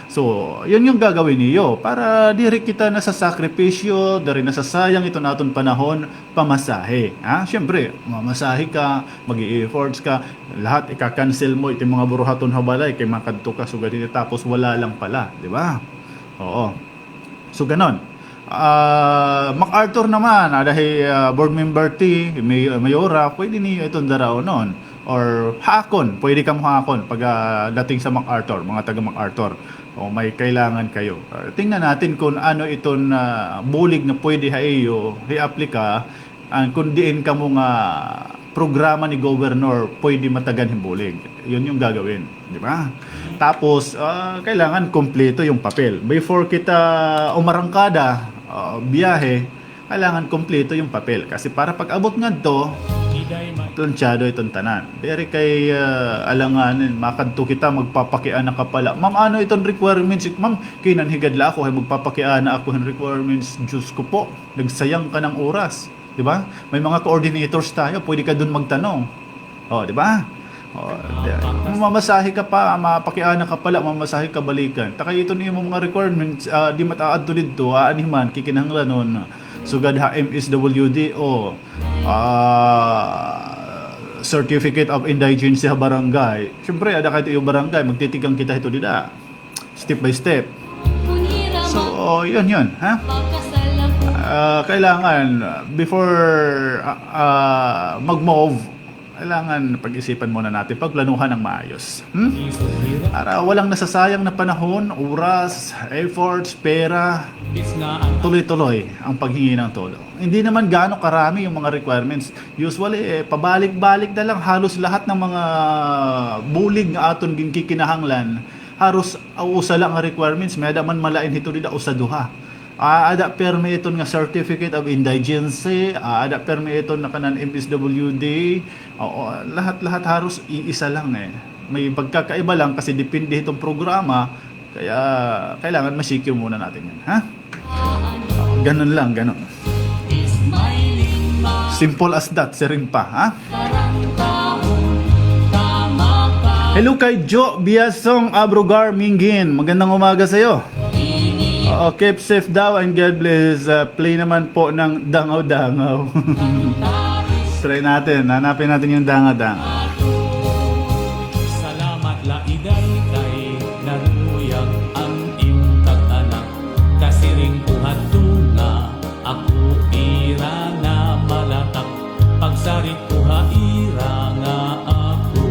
So, yun yung gagawin niyo para diri kita nasasakripisyo, diri nasasayang iton aton panahon, pamasahe. Ha? Siyempre, mamasahe ka, mag-i-efforts ka, lahat ika-cancel mo, iti mga buruhaton ha balay, kay makadto ka, sugad hini, tapos wala lang pala, di ba? Oo. So, ganon. Ah, MacArthur naman, ada hi, ah, board member T, may-, mayora, pwede niyo iton daraonon. Or ha akon, pwede kamo ha akon, pag, ah, dating sa MacArthur, mga taga MacArthur. O may kailangan kayo. Ah, tingnan natin kung ano iton, ah, bulig na pwede ha iyo, i-aplika, ah, kung diin kamo nga programa ni Governor pwede matagan hin bulig. Yun yung gagawin, di ba? Tapos, ah, kailangan kompleto yung papel. Before kita umarangkada, ah, biyahe, kailangan kompleto yung papel. Kasi para pag-abot ngadto, planchado iton tanan. Diri kay, ah, alanganin, makadto kita, magpapakiana ka pala. Ma'am, ano iton requirements? Ma'am, kinanhigad la ako, hay magpapakiana ako hin requirements. Diyos ko po, nagsayang ka ng oras. Di ba? May mga coordinators tayo, pwede ka dun magtanong. O, di ba? O, di ba? Mamasahe ka pa, mapakiana ka pala, mamasahe ka balikan. Ta kay iton imo mga requirements, ah, di mataadto didto, ah, ani man, kikinahanglanon, sugad ha M S W D o, ah, Certificate of Indigency ha barangay. Siyempre, ada ka hito iyo barangay, magtitigang kita hito dida. Step by step. So, oh, yun, yun, ha? Ah, kailangan, before, ah, ah, mag-move, kailangan pag-isipan muna natin, pagplanuhan ng maayos. Hmm? Para walang nasasayang na panahon, oras, efforts, pera, tuloy-tuloy ang paghingi ng tulong. Hindi naman gaano karami yung mga requirements. Usually, eh, pabalik-balik na lang halos lahat ng mga bulig nga aton ginkikinahanglan. Haros, ah, usa la nga requirements, may-ada man malain hito dida, usa duha. Ah, ada permi iton nga Certificate of Indigency, ah, ada permi iton nga kanan M S W D. Oo, lahat-lahat haros iisa lang, eh. May pagkakaiba lang kasi depende itong programa, kaya kailangan ma-secure muna natin yan, ha? Ganun lang, ganun. Simple as that, siring pa, ha? Hello kay Jo Biasong Abrogar Mingin. Magandang umaga sa'yo. Oo, keep safe daw and God bless. Ah, play naman po ng dangaw-dangaw. Try natin. Hanapin natin yung dangaw-dangaw. Salamat la iday kay naruyag an im kag-anak. Kasiring ko hadto nga ako ira nga malatak. Pagsarit ko ha ira nga ako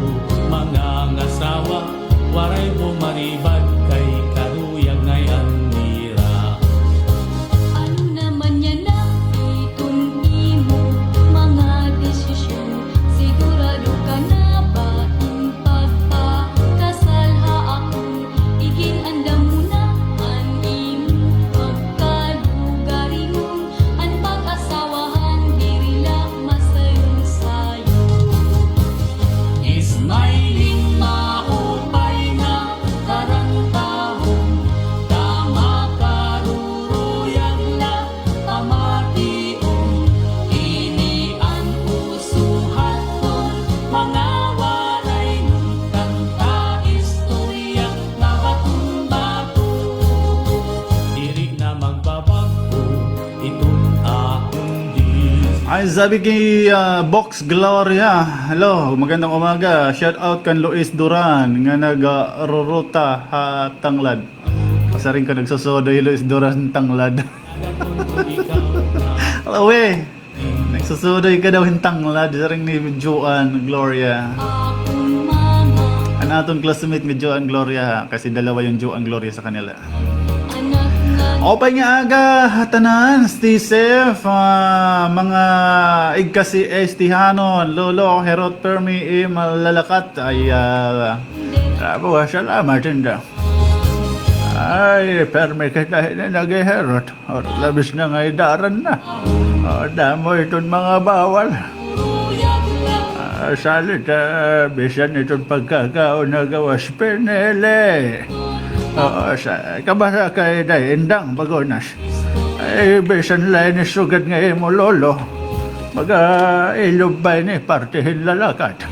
mangangasawa. Waray bumaribad kay karuyag ngay-an nira. Ano naman yana iton imo mga desisyon? Sigurado ka na Ay, sabi kay, ah, Box Gloria, "Hello, magandang umaga. Shout out kan Luis Duran nga nagaruruta ha Tanglad." Siring ko nagsusudoy hi Luis Duran Tanglad. Hello, eh. Nagsusudoy ka daw hin Tanglad, siring ni Joan Gloria. An aton classmate nga Joan Gloria, ha? Kasi dalawa yung Joan Gloria sa kanila. Upay nga aga ha tanan, stay safe, ah, mga igkasi-estihanon, Lolo, Herot Permi, eh, malalakat, ay, ah, bravo, ah, salamat, Inda. Ay, permi kita hini naghiherot. O, labis na nga idaran na. O, damo iton mga bawal. Ah, salit, ah, bisan iton pagkakaon na gawas pinili. Oo, sa, kabasa kay Day Indang Bagonas. Ay, bisan la ini sugad nga imo lolo. Baga ilob pa ini parte hin lalakat.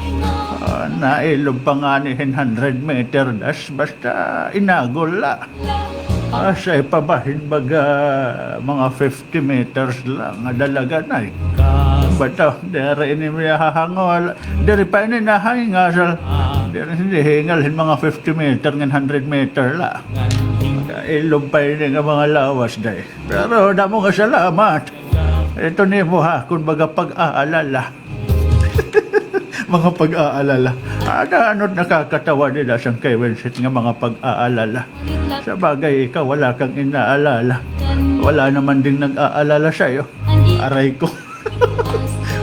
Ah, nailob pa ngani hin hundred meter dash, basta inagol la. Asya pa ba hin baga mga fifty meters la nga dalagan ay. Bata, diri ini mahahangol. Diri pa ini nahahingasal. Diri ini hingal hin mga fifty meter ngan hundred meter la. Ilob pa ini nga mga lawas, Day. Pero damo nga salamat. Ito nimo, ha, kun baga pag-aalala. Mga pag-aalala. Ada, ano't nakakatawa nila sang kay Wensit nga mga pag-aalala. Sa bagay, ikaw wala kang inaalala. Wala naman ding nag-aalala sa'yo. Aray ko.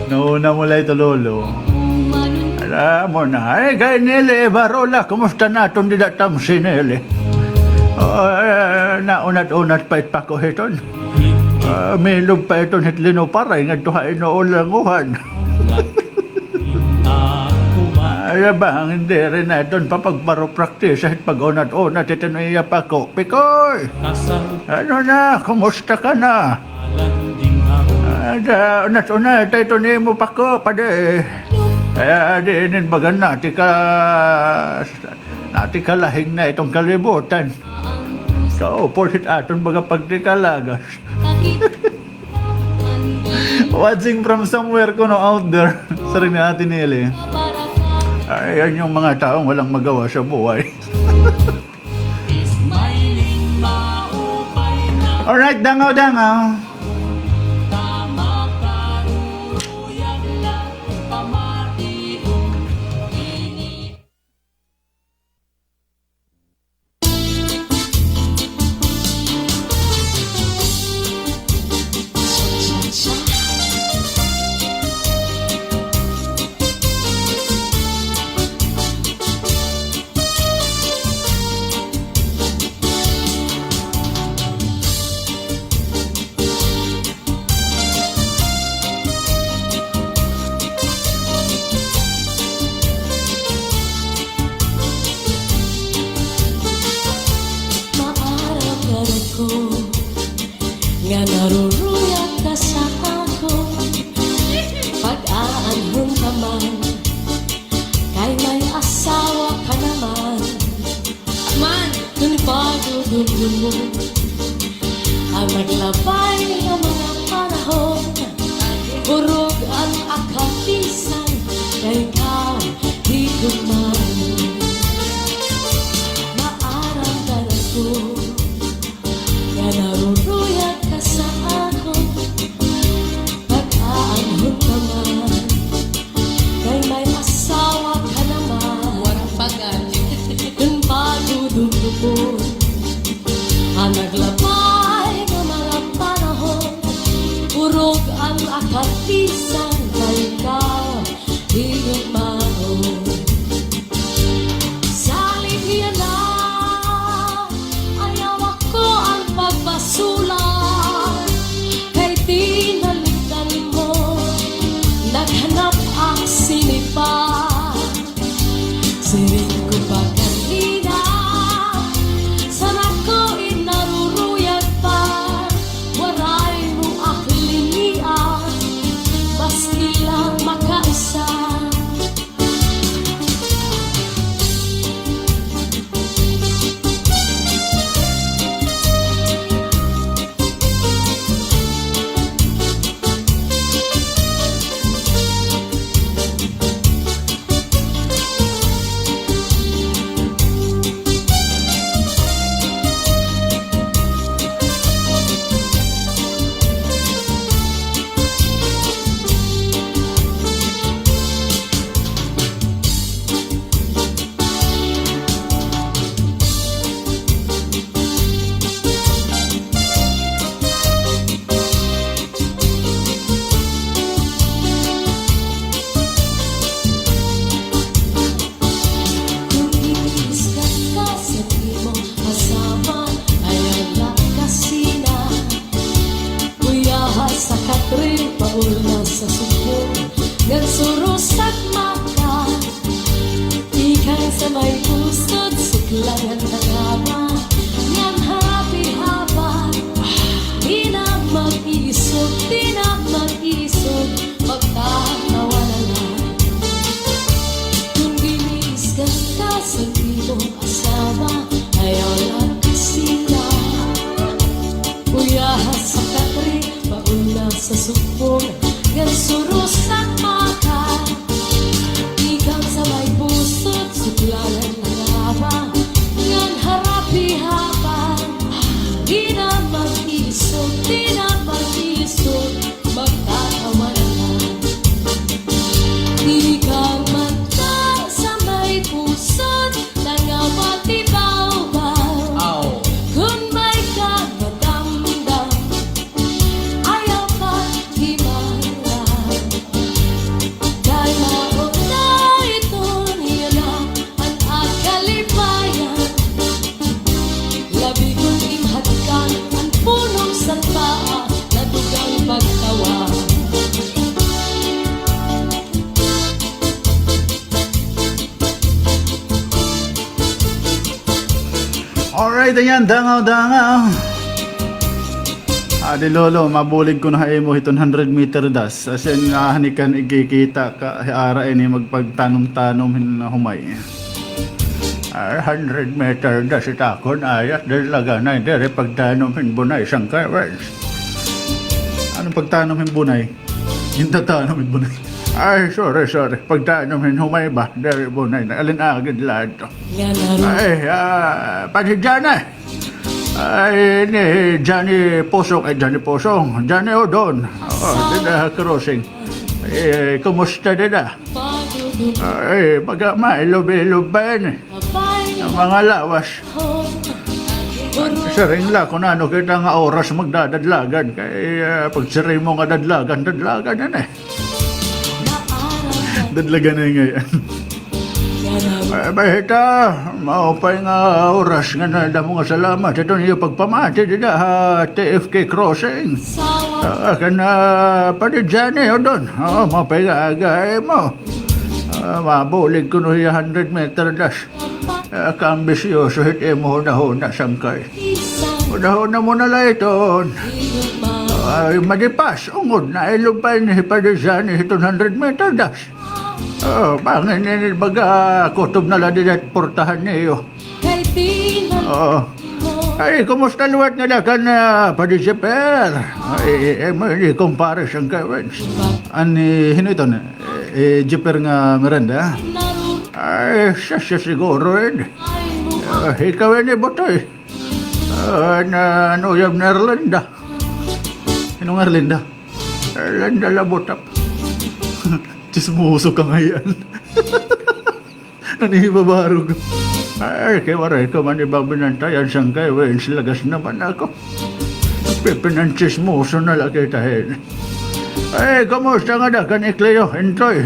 Nauna mo la ito, Lolo. Alam mo na. Ay, kay Nelly Barola, kumusta naton dida tam si Nelly? Ah, naunat-unat pa it pako hiton. Ah, milob pa iton hit linuparay ngadto ha inuulanguhan. Ay, abang, diri naton papagparopraktisa hit pag-unat-unat hiton iya pako. Pikoy! Ano na? Kumusta ka na? Ada, unat-unat iton imo pako, padi. Kaya di inin baga nati ka Nati kalahing na iton kalibutan. Kaupod hit aton baga pagtikalagas. Watching from somewhere kuno out there. Siring ni Ate Nelly. Ay, yan yung mga taong walang magawa sa buhay. Alright, dangaw, dangaw. Maaram gad ako nga naruruyag ka sa akon. Pag-aanhon ka man, kay may asawa ka naman. Man, tun pagdudumdum mo, an naglabay nga mga panahon, burog an akatisan, kay ikaw, di ko man. Maaram gad ako nga naruruyag ka sa akon. Pag-aanhon ka man, kay may asawa ka naman. Waray pa gad. Kun pagdudumdumon an naglabay nga mga panahon, burog an akatisan, kay ikaw, di ko man. Salit niyan na, ayaw ako an pagbasulan, kay tinalikan mo, naghanap ak sinipa. Siring ko pa kanina, san-o ako in naruruyag pa, waray mo ak linian, basta Sumbong ngan surusak mata, tikang sa may pusod, suklalan nga ba, ngan harapi-hapa, di na mag-isog, di na mag-isog, magtatawanan na. Tikang mata sa may pusod, nangabati bawbaw. Aw. Kun may ka madamdam, ayaw ka himala. Kay mao na iton yana an akalipayan. Labi kon imhadkan an punong salbaa, nadugang pagtawa. Alright, ayan, dangaw, dangaw. Adi Lolo, mabulig kuno ha imo hiton hundred meter dash. As in, ah, hinikan igkikita ka, ara ini magpagtanom-tanom hin humay. Ah, hundred meter dash it akon, ayat, diri laganay, diri pagtanom hin bunay, sangkay, words. Ano pagtanom hin bunay? Gintatanom hin bunay. Ay, sorry, sorry. Pagtanom hin humay ba? Diri bunay na. Alin agad la ito? Ay, ah, Padi Johnny. Ay, ni Johnny Posong. Ay, Johnny Posong. Johnny Odon. Oh, dida crossing. Eh, kumusta dida? Ay, baga mailob-ilob ba ini? An mga lawas. Siring la kun ano kita nga oras magdadadlagan. Kay, ah, pagsiring mo nga dadlagan, dadlagan yan eh. Dadlagan na ngay-an. Ay, bahita, maupay nga oras nga nadamo nga salamat. Ito niyo pagpamati dida ha T F K Crossing. Ah, kan, ah, Padi Johnny, o don. Oo, maupay nga aga, eh, mo. Ah, mabulig kuno hiya hundred meter dash. Ah, kaambisyoso hit imo hunahuna, sangkay. Hunahuna mo na la iton. Ay, madipas, ungod na, ilupay ni Padi Johnny hiton hundred meter dash. Oh, bangin ini baga kutob na la dida it portahan niyo. Oo. Ay, kumusta liwat ngada kan, ah, Padi Jeper? Ay, eh, mo ini kumpare, sangkay, Wens. Ani, hin-o iton? Eh, Jeper nga Miranda? Ay, siya, siya siguro, eh. Ah, ikaw ini, Butoy. Ah, na, ano, yan, Erlinda. Hin-o nga Erlinda? Erlinda Labutap. Tsismoso ka ngay-an. Nanhihibabarog. Ay, kay waray ko man iba binantayan, sangkay, Wens, lagas naman ako. Pipinantsismoso na la kita hin. Ay, kumusta ngada kan Ikleo, Intoy?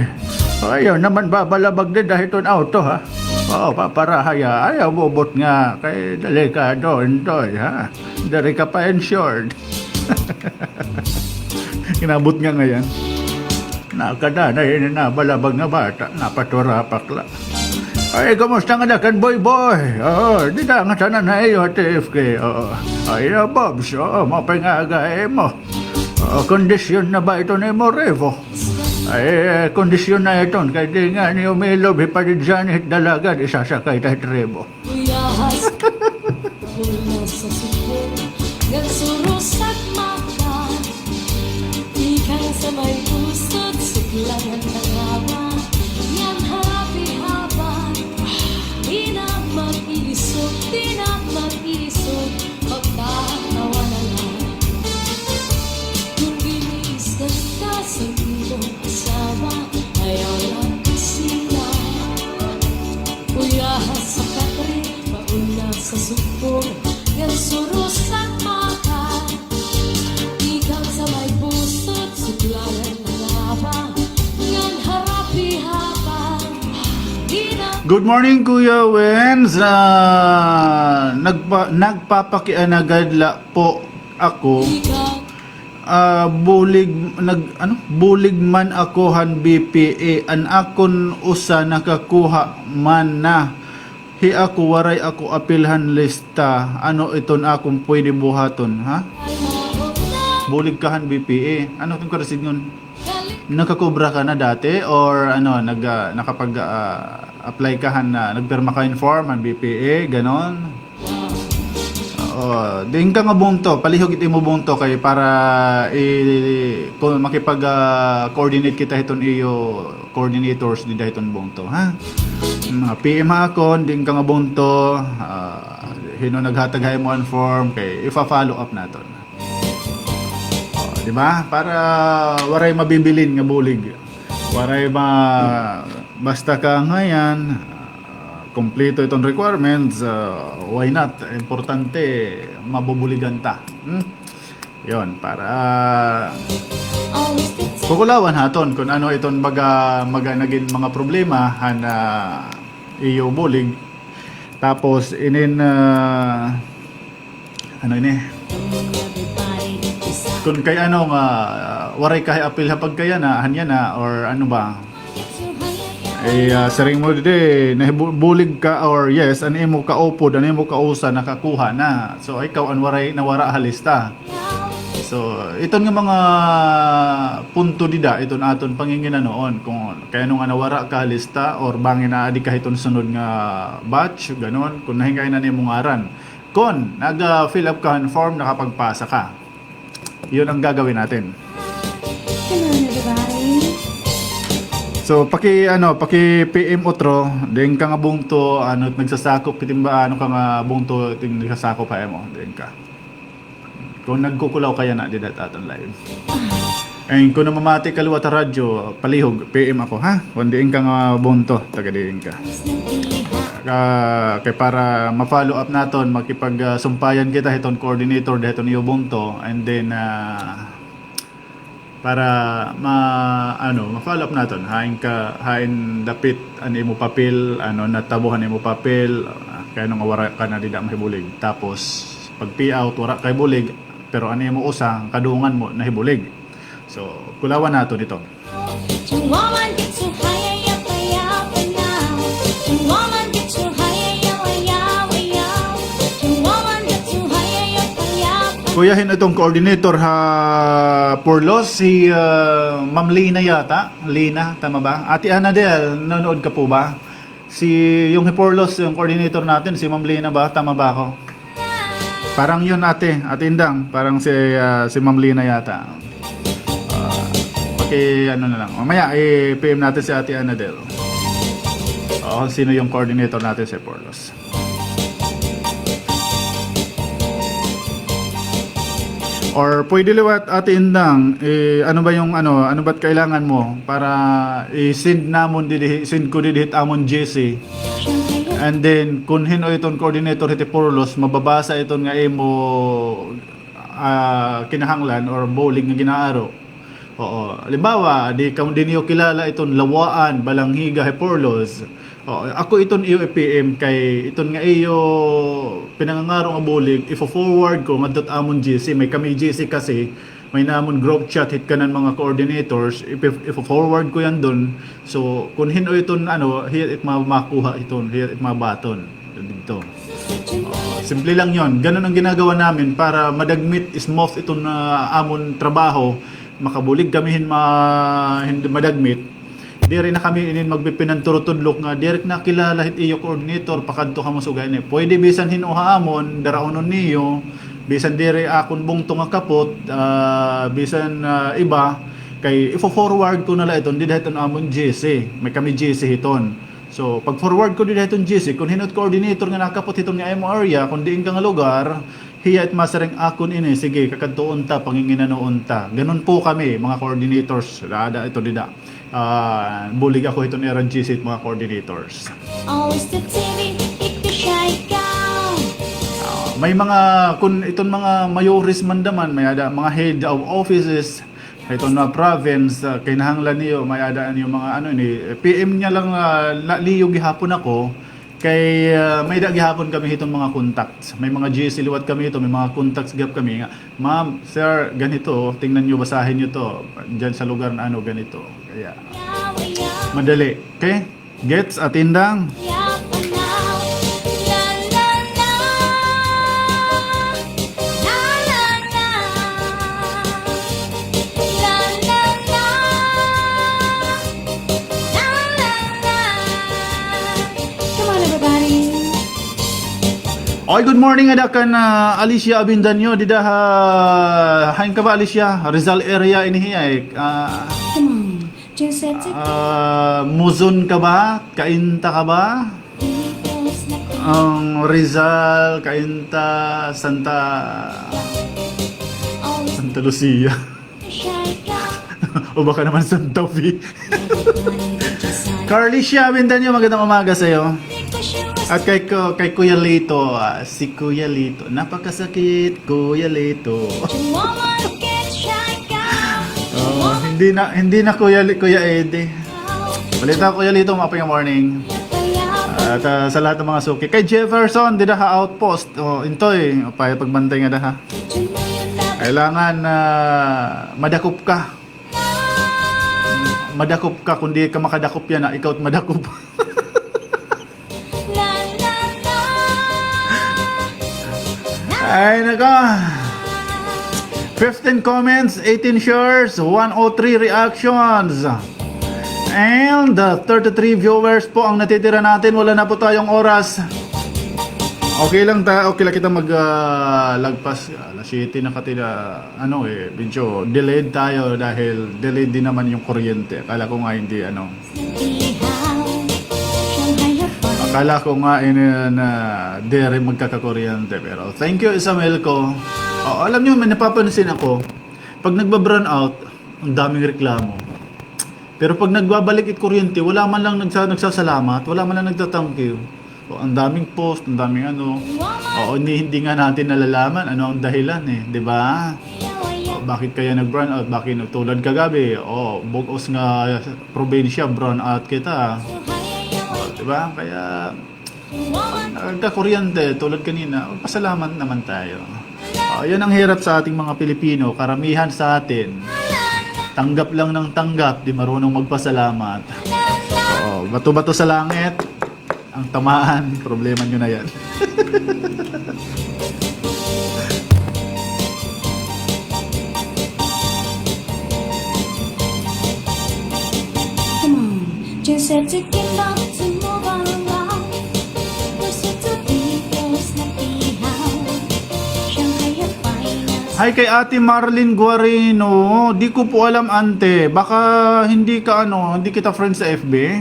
Ayaw naman babalabag dida hiton auto, ha? Oo, paparahay, ha? Ayaw bubot nga, kay delikado, Intoy, ha? Diri ka pa insured. Inabot nga ngay-an. Nakada na ini nabalabag nga bata, napaturapak la. Ay, kumusta ngada kan Boy Boy? Oo, dida ngatanan ha iyo ha T F K. Oo. Ay, ah, Bobs, oo, maupay nga aga ha imo. Oo, kondisyon na ba iton imo, Revo? Ay, kondisyon na iton, kay di ngani umilob hi Padi Johnny hit dalaga, di sasakay ta hit Revo. Uyahas, una sa suko, ngan surusak mata. Tikang sa may pusod, suklangan na nga ba, ngan harapi-hapa. Di na mag-iisog, di na mag-iisog, magtatawa na la. Kun giniisdan ka sa imo asawa, ayaw la kasila. Uyahas sa katre, mauna sa suko, ngan surusak mata. Tikang sa may pusod, suklaran na la ba, ngan harapi-hapa. Di na Good morning, Kuya Wens. Ah, nagpa-, nagpapakianagad la po ako. Ikaw Ah, bulig, nag-, ano? Bulig man ako han B P A, an akon usa nakakuha man na. Hi ako, waray ako apil han lista. Ano iton akon pwede buhaton, ha? Bulig ka han B P A. Ano iton karasidngon? Nakakobra ka na dati or ano, nag-, ah, nakapag-, ah, apply ka han, ah, nagpirma ka hin form han B P A, ganon? Ah, Oh, diin ka nga bungto, palihog it imo bungto kay para i-, kon makipag, ah, coordinate kita hiton iyo coordinators dida hiton bungto, ha? Mga P M ha akon, diin ka nga bungto, ah, hin-o naghatag ha imo an form, kay ifa-follow up naton. Oh, di ba? Para waray mabibilin nga bulig. Waray ma-, basta ka ngayan, ah, kompleto iton requirements, ah, why not? Importante, mabubuligan ta. Hmm? Yon, para kukulawan ha aton kon ano iton baga, maga nagin mga problema han, ah, iyo bulig. Tapos, inin, ah, ano ini? Kon kay ano nga, ah, waray ka apil ha pagkayana, han yana, or ano ba? Eh, ah, siring mo didi, nahibu-, bulig ka, or yes, an imo kaupod, an imo kausa, nakakuha na. So, ikaw an waray, nawara ha lista. So, iton nga mga punto dida, iton aton panginginanoon, kon kay ano nga nawara ka ha lista, or bangin aadi ka hiton sunod nga batch, ganon, kon nahingay na nimo ngaran. Kon naga-fill up ka han form, nakapagpasa ka. Yun ang gagawin natin. Come on, everybody. So, paki, ano, paki P M utro, diin ka nga bungto, ano, nagsasakop, hitimba, ano ka nga bungto, iton nagsasakop ha imo, diin ka. Kon nagkukulaw ka yana dida ha aton live. And kon namamati ka liwat ha radyo, palihog, P M ako, ha? Kon diin ka nga bungto, taga diin ka. Ah, kay para ma-follow up naton, makipag, ah, sumpayan kita hiton coordinator dida hiton iyo bungto, and then, ah, para ma-, ano, ma-follow up naton, hain ka, hain dapit an imo papel, ano, natabo han imo papel, ah, kay ano nga wara ka na dida mahibulig. Tapos, pag pay out, wara kay bulig, pero an imo usa, kadungan mo, nahibulig. So, kulawan naton ito. Kuya, hin-o iton coordinator ha Purlos, si, ah, Ma'am Lina yata. Lina, tama ba? Ate Anadel, nanonood ka po ba? Si, yung hi Purlos, yung coordinator natin, si Ma'am Lina ba? Tama ba ako? Parang yun, ate. Ate Indang, parang si, ah, si Ma'am Lina yata. Ah, paki, ano na lang. Mamaya, i-P M natin si Ate Anadel. Oo, sino yung coordinator natin si Purlos. Or pwede liwat, Ate Indang, eh, ano ba yung ano, ano ba't kailangan mo para i-send namon didi, send ko didi hit amon G C. And then, kun hin-o iton coordinator hit Purlos, mababasa iton nga imo, ah, kinahanglan or bulig nga ginaaro. Oo. Halimbawa, di ka, di niyo kilala iton Lawaan, Balangiga, hi Purlos. Oo, ako iton iyo i-P M kay iton nga iyo pinangangaro nga bulig, ifo-forward ko ngadto hit amon G C. May kami G C kasi, may namon group chat hit kanan mga coordinators, ipi-, ifo-forward ko yan dun. So, kun hin-o iton, ano, hiya it ma-, makuha iton, hiya it mabaton. Didto. Oo, simple lang yon. Ganun ang ginagawa namin para madagmit, smooth iton, ah, amon trabaho. Makabulig kami hin ma-, hin madagmit. Diri na kami inin magpipinanturutudlok nga diri ko na kilala hit iyo coordinator, pakadto kamo sugad ini. Pwede bisan hin-o ha amon, daraunon niyo, bisan diri akon bungto nga kapot, ah, bisan, ah, iba, kay ifo-forward ko na la iton dida hiton amon G C. May kami G C hiton. So, pag-forward ko dida hiton G C, kun hin-o it coordinator nga nakapot hiton nga imo area, kun diin ka nga lugar, hiya it masiring, "Akon ini, sige, kakadtuon ta, panginginanoon ta." Ganun po kami, mga coordinators, dada ito dida. Ah, bulig ako hiton ira G C it mga coordinators. Always the T V, hit the shakedown. Ah, may mga, kun iton mga mayores man daman, may-ada mga head of offices, hiton mga province, ah, kinahanglan niyo, may-ada niyo mga ano ini, P M niya lang, ah, la-, liyo gihapon ako, kay, ah, may-ada gihapon kami hiton mga contacts. May mga G C liwat kami hito, may mga contacts gihap kami nga, "Ma'am, sir, ganito, oh, tingnan niyo, basahin niyo to, diyan sa lugar na ano, ganito." Kaya, madali. Okay? Gets, Ate Indang? Come on, everybody. Oy, good morning ada kan, ah, Alicia Avendaño, dida ha, hain ka ba, Alicia? Rizal area ini hiya, eh. Ah, ah, Muzon ka ba? Cainta ka ba? Ang Rizal, Cainta, Santa, Santa Lucia. O baka naman Santa Fe. Carlicia Avendaño, magandang umaga sa'yo. At kay, Ku-, kay Kuya Lito, ah, si Kuya Lito. Napakasakit, Kuya Lito. Oh, hindi na, hindi na Kuya Li-, Kuya Eddie. Balita, Kuya Lito, maupay nga morning. At, ah, sa lahat ng mga suki. Kay Jefferson, dida ha Outpost. Oh, Intoy, upaya pagbantay ngada ha. Kailangan, ah, madakop ka. Madakop ka, kung di ka makadakop yana, ikaw it madakop. Ay, nako. Fifteen comments, eighteen shares, one oh three reactions. And, uh, thirty-three viewers po ang natitira natin. Wala na po tayong oras. Okay lang ta, okay lang kita mag, ah, lagpas. Alas siyete na kati na, ano eh, medyo delayed tayo dahil delayed din naman yung kuryente. Akala ko nga hindi, ano. Akala ko nga ini na diri magkakakuryente, pero thank you, Isamelco. O, alam niyo, may napapansin ako. Pag nagba-brown out, ang daming reklamo. Pero pag nagbabalik it kuryente, wala man lang nagsa-, nagsasalamat, wala man lang nagta-thank you. O, ang daming post, ang daming ano. Oo, hindi, hindi nga natin nalalaman ano ang dahilan eh, di ba? O, bakit kaya nag-brown out? Bakit tulad kagabi? O, bug-os nga probinsya, brown out kita. O, di ba? Kaya, pag nagkakuryente, tulad kanina, pasalamat naman tayo. O, yan ang hirap sa ating mga Pilipino, karamihan sa atin. Tanggap lang ng tanggap, di marunong magpasalamat. O, bato-bato sa langit. Ang tamaan, problema nyo na yan. Hi kay Ate Marlene Guarino. Di ko po alam, ante. Baka hindi ka, ano, hindi kita friends sa F B.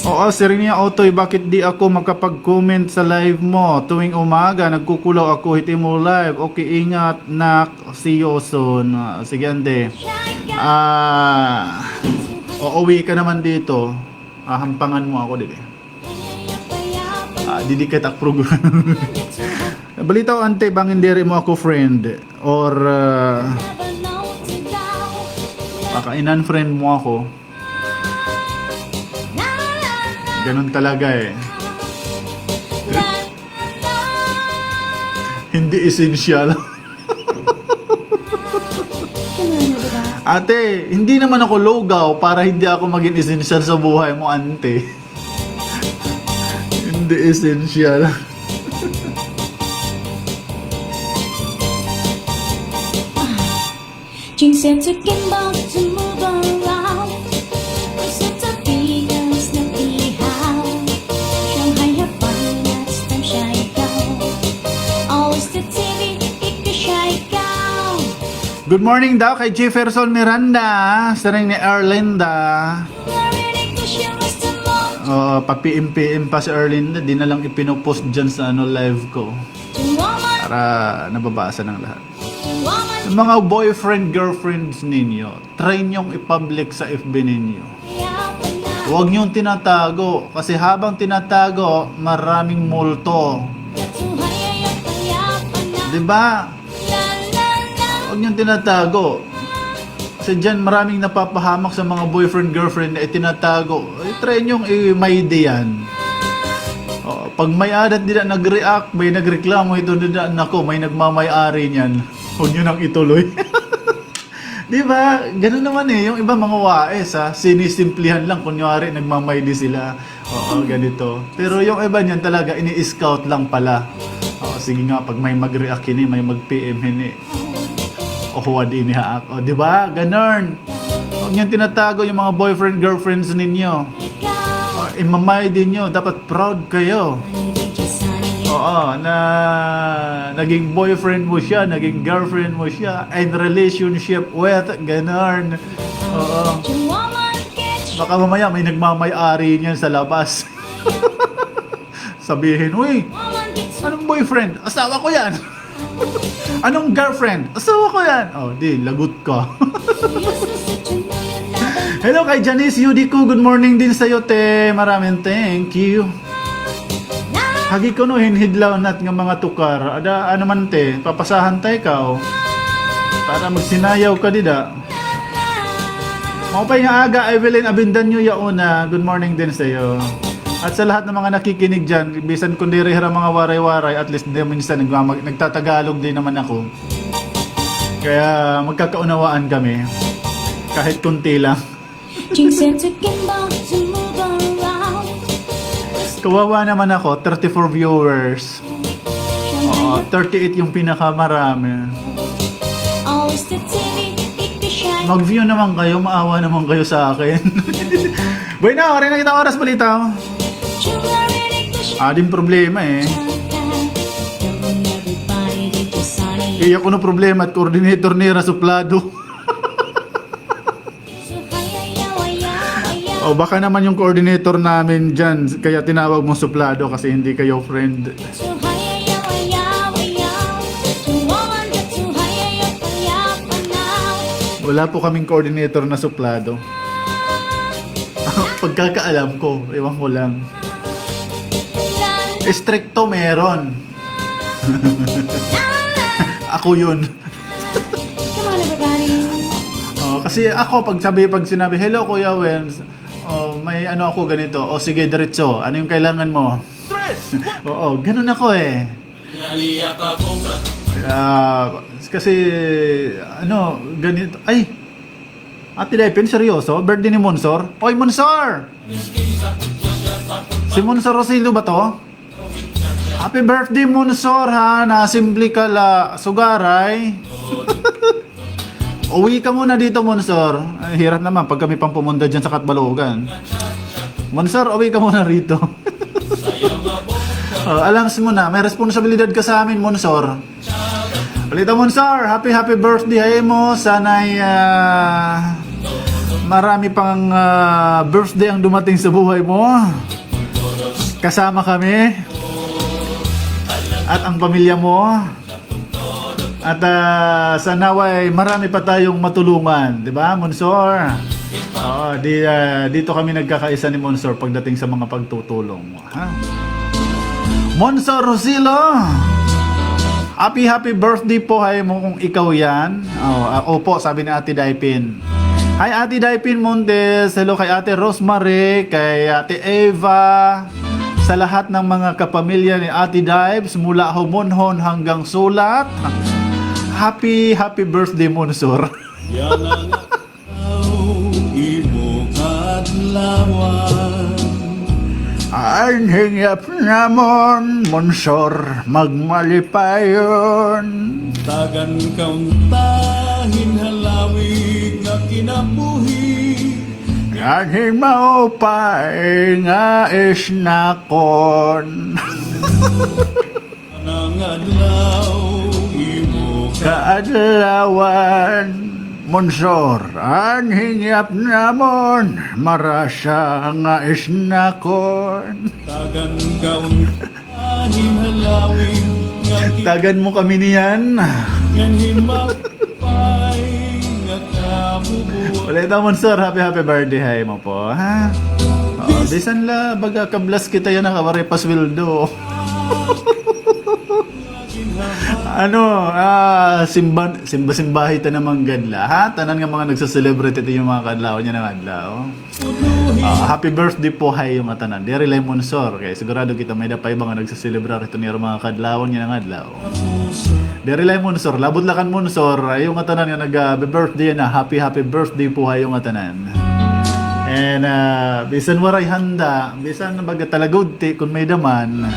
Oo, si Rinia Otoy, bakit di ako makapag-comment sa live mo? Tuwing umaga, nagkukulaw ako hit imo live. Okay, ingat, nak. See you soon. Ah, sige, ante. Ah, uuwi ka naman dito. Hahampangan mo ako, di ba? Ah, didi kita program. Balita ko, ante, bangin diri mo ako friend or, ah, baka in-unfriend mo ako. Ganun talaga eh. Hindi essential. Ate, hindi naman ako lugaw para hindi ako maging essential sa buhay mo, ante. Hindi essential. Good morning daw kay Jefferson Miranda, siring ni Erlinda. Oo, pa-P M P M pa si Erlinda, di na lang ipinopost dyan sa, ano, live ko. Para nababasa ng lahat. Sa mga boyfriend, girlfriends ninyo, try niyong i-public sa F B ninyo. Huwag niyong tinatago, kasi habang tinatago, maraming multo. Di ba? Huwag niyong tinatago. Kasi dyan, maraming napapahamak sa mga boyfriend, girlfriend na itinatago. I-try niyong i-my day yan. O, pag may-ada dida nag-react, may nagreklamo, ito dida, nako, may nagmamay-ari niyan. Huwag niyo nang ituloy. Di ba? Ganun naman eh. Yung iba mga wais, ha? Sinisimplihan lang. Kunyari, nagmamay day sila. Oo, ganito. Pero yung iba niyan talaga, ini-scout lang pala. Oo, sige nga, pag may mag-react hini, may mag-P M hini. O, huwad ini ha ako. Di ba? Ganun. Huwag niyong tinatago yung mga boyfriend, girlfriends ninyo. O, imamay din nyo. Dapat proud kayo. Oo, na naging boyfriend mo siya, naging girlfriend mo siya, in relationship with, ganun. Oo. Baka mamaya may nagmamay-ari niyan sa labas. Sabihin, "Uy, anong boyfriend? Asawa ko yan." "Anong girlfriend? Asawa ko yan." Oh, di, lagot ka. Hello kay Janice Yudico. Good morning din sa'yo, te. Maraming thank you. Hagi ko no, hinhidlaw nat nga mga tukar. Ada, ano man, te, papasahan ta ikaw. Para magsinayaw ka dida. Maupay nga aga, Evelyn Abendanyo Yauna. Good morning din sa'yo. At sa lahat ng mga nakikinig dyan, bisan kung diri hira mga Waray-Waray, at least di minsan nagmamag-, nagtatagalog din naman ako. Kaya magkakaunawaan kami. Kahit konti lang. Kawawa naman ako, thirty-four viewers. Oo, thirty-eight yung pinakamarami. Mag-view naman kayo, maawa naman kayo sa akin. Bueno, waray na kita oras, balita. Ah, din problema eh. Iya kuno problema it coordinator nira suplado. O baka naman yung coordinator namin dyan, kaya tinawag mo suplado kasi hindi kayo friend. Wala po kaming coordinator na suplado. Pagkakaalam ko, ewan ko lang. Estrikto meron. Ako yun. Come on, everybody. Oh, kasi ako, pag sabi, pag sinabi, "Hello, Kuya Wens," oh, may ano ako ganito, "O sige, diretso. Ano yung kailangan mo?" Oo, ganun ako eh. Ah, kasi, ano, ganito. Ay! Ate Daypin, seryoso? Birthday ni Monsor? Oy, Monsor! Si Monsor Rosillo ba to? Happy birthday, Monsor, ha? Nasimple ka la, sugaray. Uwi ka muna dito, Monsor. Ay, hirap naman pag kami pang pumunta dyan sa Catbalogan. Monsor, uwi ka muna rito. Oh, alam mo na, may responsibilidad ka sa amin, Monsor. Balita, Monsor, happy, happy birthday ha imo. Sana'y, ah, marami pang, ah, birthday ang dumating sa buhay mo. Kasama kami at ang pamilya mo. At, ah, sa naway marami pa tayong matulungan, di ba, Monsor? Oo, di, ah, dito kami nagkakaisa ni Monsor pagdating sa mga pagtutulong, ha? Monsor Rosilo, happy, happy birthday po ha imo kung ikaw yan. Oh, ah, opo, sabi ni Ate Daypin. Hi, Ate Daypin Montes. Hello kay Ate Rosemary, kay Ate Eva. Sa lahat ng mga kapamilya ni Ate Dives, mula Homonhon hanggang Sulat, happy, happy birthday, Monsor. Yana nga imo kaadlawan. Anhi an yapon namon, Monsor, magmalipayon. Tagan ka unta hin halawig nga kinabuhi. Ngan hin maupay nga isnakon. Yana nga adlaw imo kaadlawan, Monsor, anhi an yapon namon, marasa nga isnakon. Tagan ka unta hin halawig nga ki- Tagan mo kami niyan. Ngan hin maupay nga kabubuan. Ulit, Monsor, happy, happy birthday ha imo po, ha? Oo, bisan la baga kablas kita yana nga waray pa sweldo. Ano, ah, simba, simba-simbahi ta naman gad la, ha? Tanan nga mga nagse-celebrate hito nga mga kaadlawan yana nga adlaw. Ah, happy birthday po ha iyo ngatanan. Diri la hi Monsor, kay sigurado kita may-ada pa iba nga nagse-celebrar hito nga mga kaadlawan yana nga adlaw. Diri la hi Monsor, labot la kan Monsor, ha iyo ngatanan nga nag, ah, birthday yana, happy, happy birthday po ha iyo ngatanan. And, ah, bisan waray handa, bisan baga talagudti, kon may-ada man,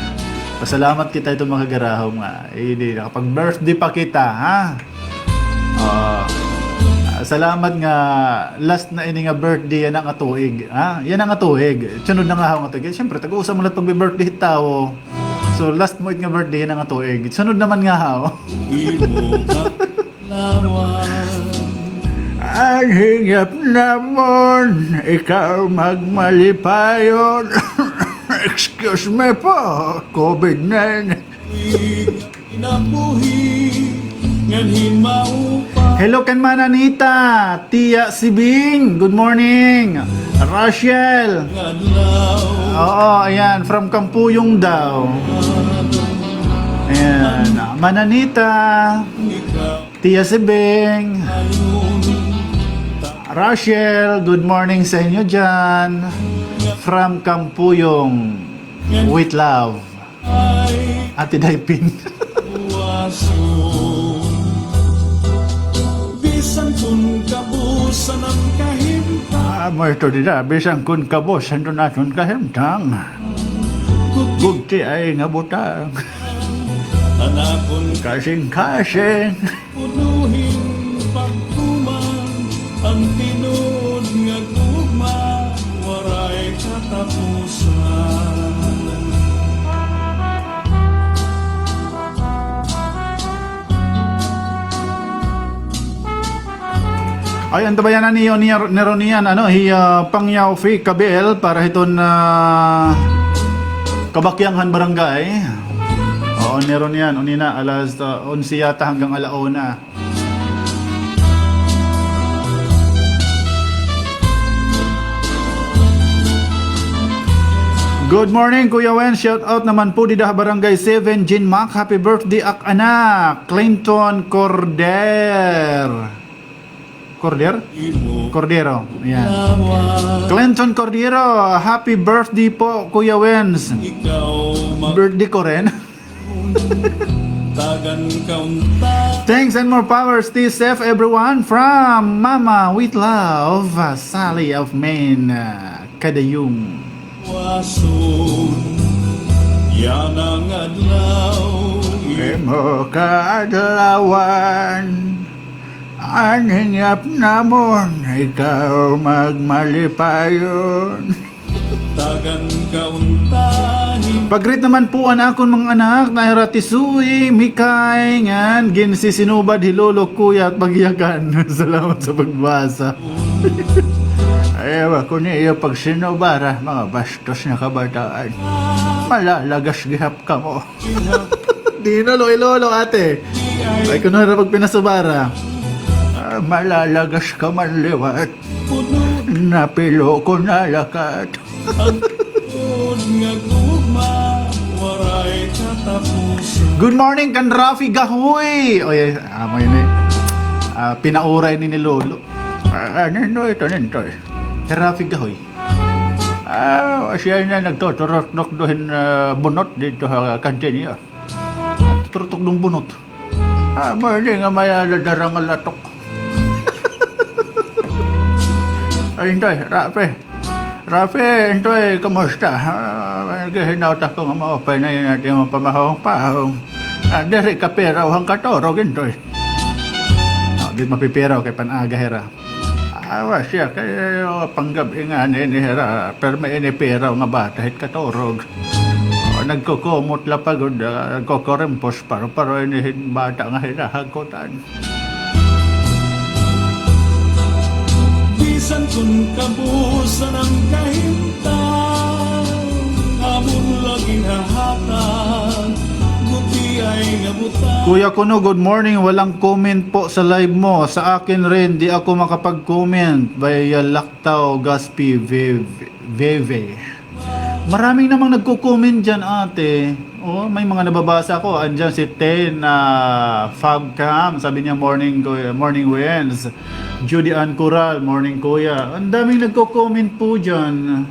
pasalamat kita hito mga kagarahom nga, eh, di, nakapag-birthday pa kita, ha? Ah, salamat nga last na ini nga birthday yana nga tuig, ha? Yana nga tuig. Sunod na nga haw nga tuig. Siyempre, tag-usa man la it pagbi-birthday hit tawo. So, last mo it nga birthday na nga tuig. Sunod naman nga, haw. An hingyap namon, ikaw magmalipayon. Excuse me po, covid nine. Hello kan Mananita, Tia Sibing, good morning. Rachel. Oo, ayan, from Kampuyong daw. Ayan, Mananita, Tia Sibing, Rachel, good morning sa inyo dyan. From Kampuyong, with love. Ate Daypin. Bisan kun kabusan an kahimtang. Ah, muerto dida, bisan kun kabusan an aton kahimtang. Gugti ay nga butang. Kasing-kasing. Puno hin pagtuman an tinuod nga gugma, waray katapusan. Ay, antabayanan niyo ni, ni Ronian, ano, hi, ah, Pangyaw Fee Kabel para hiton, ah, kabakyang han barangay. Oo, ni Ronian, unina, alas, ah, onse yata hanggang ala una. Good morning, Kuya Wen. Shout out naman po dida ha Barangay seven, Jean Mac. Happy birthday, ak anak. Clinton Corder. Corder? Cordero. Ayan. Clinton Cordero, happy birthday po, Kuya Wens. Birthday ko rin. Thanks and more power. Stay safe, everyone. From Mama, with love, Sally of Maine, uh, Kadayong. Yana nga adlaw, imo kaadlawan, an hingyap namon, ikaw magmalipayon. Tagan ka unta hin- Pag-greet naman po an akon mga anak, na hira Tisoy, Mikay, ngan ginsisinubad hi Lolo, Kuya, at Bagyakan. Salamat sa pagbasa. Ayaw ako niyo pagsinubara, mga bastos na kabataan. Malalagas gihap kamo. Dino, Loy Lolo, ate. Ay, kuno ra pagpinasubara. Ah, malalagas ka man liwat. Napilo ko na lakat. Ang tuod nga gugma, waray katapusan. Good morning kan Rafi Gahoy. Oy, amo ini. Ah, pinauray ni, ni Lolo. Ah, ano ito, ano ito? Rafi Gahoy. Ah, siya na nagtuturok-nok duhin, ah, bunot dito ha kantin niya. Turutok dong bunot. Ah, mali nga may aladara nga latok. Ay, Intoy, Rafi. Rafi, Intoy, kumusta? Ah, naghihinaot ako nga maupay na yun at imo pamahong-pahong. Ah, diri ka piraw han katurog, Intoy. Ah, di mapipiraw kay pan-aga hira. Awa siya, kay, oh, panggabi nga ni, ni hira, permi ini piraw nga bata hit katurog. Oh, nagkukumot la pa gud, ah, nagkukurimpos, paro-paro ini hin bata nga hinahagutan. Bisan kun kabusan an kahimtang, amon la ginhahatag, gutiay nga butang. Kuya Kuno, good morning. Walang comment po sa live mo. Sa akin rin, di ako makapag-comment. Via Lactao, Gaspi, Veve. Maraming namang nagko-comment diyan, ate. Oh, may mga nababasa ko. Andiyan si Ten, ah, Fabcam. Sabi niya, "Morning, Kuya, morning, Wens." Judy Ann Coral, "Morning, Kuya." Ang daming nagko-comment po diyan.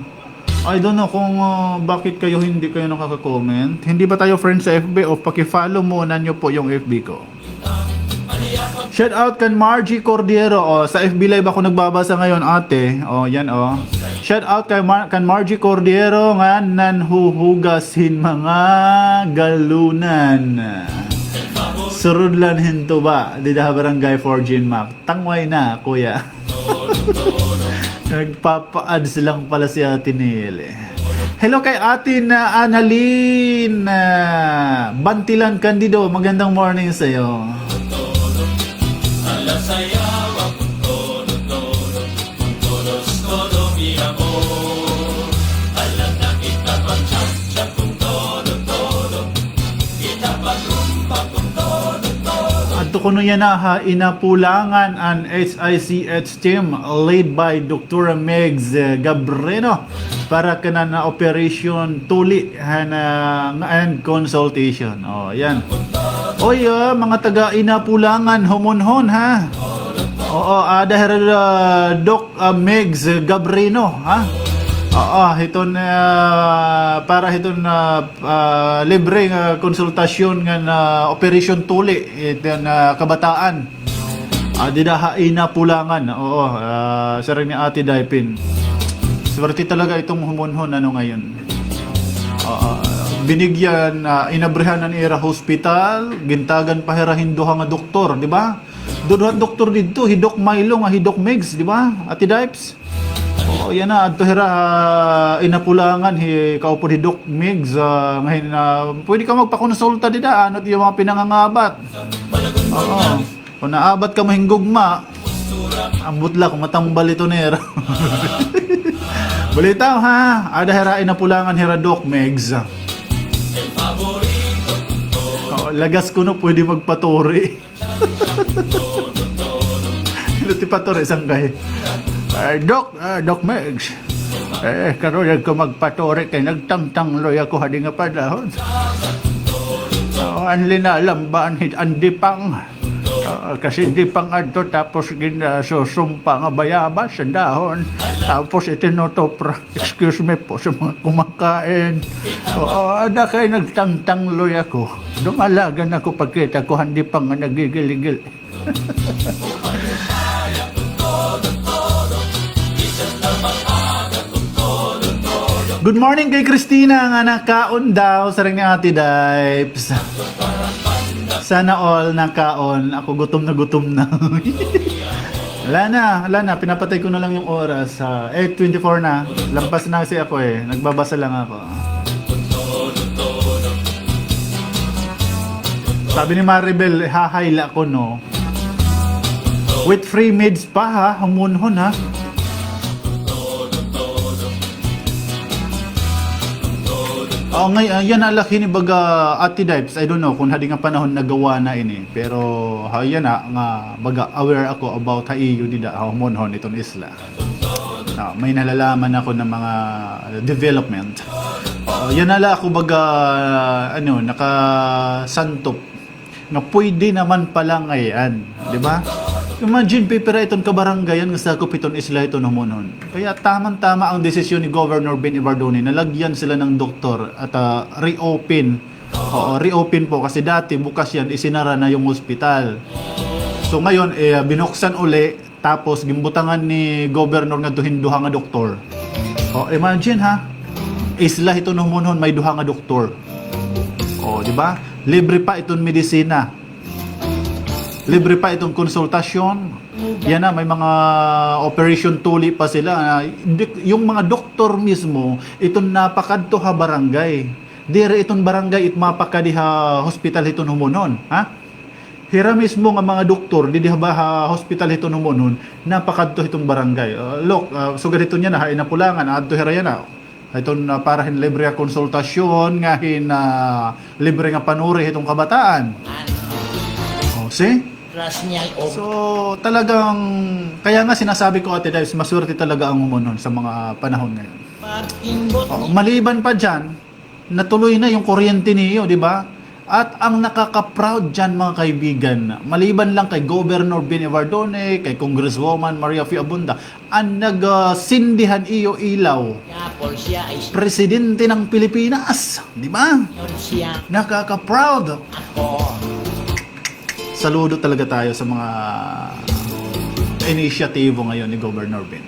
I don't know kung, ah, bakit kayo hindi kayo nakaka-comment. Hindi ba tayo friends sa F B? O paki-follow muna niyo po yung F B ko. Shout out kan Margie Cordero. Oh, sa F B Live ako nagbabasa ngayon, ate. Oh, yan, oh. Shout out kay Mar-, kan Margie Cordero nga nanhuhugas hin mga galunan. Surudlan hin tuba, dida ha Barangay four, Jean Mac. Tangway na, kuya. Nagpapa-ads lang pala si Ate Nele. Hello kay Ate na Annalyn, ah, Bantilan Candido. Magandang morning sa'yo. Adto kuno yana ha Inapulangan an H I C H team led by Doktora Megs, eh, Gabreno para kanan nga operation tuli han, ah, nga, and consultation. Oh, yan. Oy, ah, mga taga Inapulangan, humunhon, ha? Oo, ada hira, ah, Doc, ah, Megs, eh, Gabreno, ha? Oo, hiton, ah, para hiton, ah, ah, libre nga konsultasyon ngan operasyon tuli iton, ah, kabataan. Ah, dida ha Inapulangan. Oo, ah, siring ni Ate Daypin. Swerte talaga itong humunhon, ano, ngayon. Ah, binigyan, ah, inabrihan an ira hospital, gintagan pa hira hin duha nga doktor, di ba? Duduha doktor didto, hi Doc Milo nga hi Doc Megs, di ba? Ate Dipes? Oo, yana, adto hira, ah, Inapulangan, hi, kaupod hi Doc Migs, ah, nga hin-, ah, pwede ka magpakonsulta dida, ano it iyo mga pinangangabat. Oo. Kung naabat kamo hin gugma, ambot la kung matambal ito nira. Balitaw, ha, ada hira Inapulangan hira Doc Migs. Oo, lagas kuno pwede magpaturi. Ano ti paturi, sangkay? Ay, Doc, ah, Doc Megs. Eh, karuyag ko magpaturi kay nagtangtangloy ako hadi nga panahon. Oo, an linalam ba an hit-, an dipang. Ah, kasi dipang adto tapos gin-, ah, susumpa nga bayabas an dahon. Tapos itinutupra. Excuse me po sa mga kumakain. Oo, ada kay nagtangtangloy ako. Dumalagan ako pagkita ko han dipang nga nagigiligil. Good morning kay Christina nga nakaon daw, siring ni Ate Dipes. Sana all nakaon. Ako gutom na gutom na. Wala na, wala na. Pinapatay ko na lang yung oras. Ah, eight twenty-four na. Lampas na kasi ako eh. Nagbabasa lang ako. Sabi ni Maribel, hahayla ko, no? With free meds pa, ha? Humunhon, ha? Oh, ngay-, ah, yana la kini baga, Ate Dipes. I don't know kung hadi nga panahon nagawa na ini. Pero, ha, yana nga baga aware ako about ha iyo dida, ha, humunhon iton isla. Ah, may nalalaman ako ng mga development. Ah, yana la ako baga, ano, nakasantop nga pwede naman pala ngay-an, di ba? Imagine, pipira iton kabarangayan nga sakop hiton isla hiton humunhon. Kaya tamang-tama ang desisyon ni Governor Ben Evardone. Nalagyan sila ng doktor at, ah, reopen. Oo, reopen po kasi dati bukas yan, isinara na yung hospital. So ngayon, eh, binuksan uli. Tapos, ginbutangan ni Governor ngadto hin duha nga doktor. O, imagine, ha? Isla hiton humunhon may duha nga doktor. O, di ba? Libre pa iton medisina. Libre pa iton konsultasyon. Yana, may mga operation tuli pa sila. Ah, di-, yung mga doktor mismo, iton napakadto ha barangay. Diri iton barangay it mapakadi ha hospital hiton humunhon, ha? Hira mismo nga mga doktor didi ha ba-, ha hospital hiton humunhon, napakadto hiton barangay. Ah, look, ah, sugad hiton yana, ha Inapulangan, adto hira yana. Hiton, ah, para hin libre nga konsultasyon, nga hin, ah, libre nga panuri hiton kabataan. O, see? So, talagang, kaya nga sinasabi ko, Ate Dives, maswerte talaga ang humunhon sa mga panahon ngayon. O, maliban pa dyan, natuloy na yung kuryente niyo, di ba? At ang nakaka-proud dyan, mga kaibigan, maliban lang kay Governor Ben Evardone, kay Congresswoman Maria Fio Abunda, ang nag, ah, sindi han iyo ilaw, presidente ng Pilipinas, di ba? Nakaka-proud. Saludo talaga tayo sa mga inisyatibo ngayon ni Governor Ben.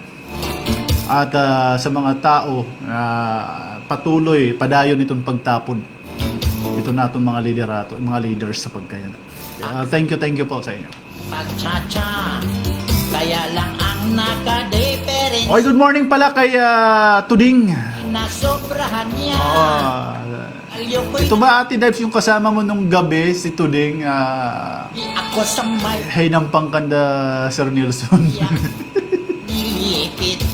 At, ah, sa mga tao na patuloy, padayon iton pagtapod iton naton mga liderato, mga leaders sa pagkaya. Ah, thank you, thank you po sa inyo. Oy, good morning pala kay, ah, Tuding. Nasobrahan niya. Oo. Ito ba, Ate Dibes, yung kasama mo nung gabi, si Tuding, ah, Di ako sa may hinampang kanda Sir Nelson. Nilipit.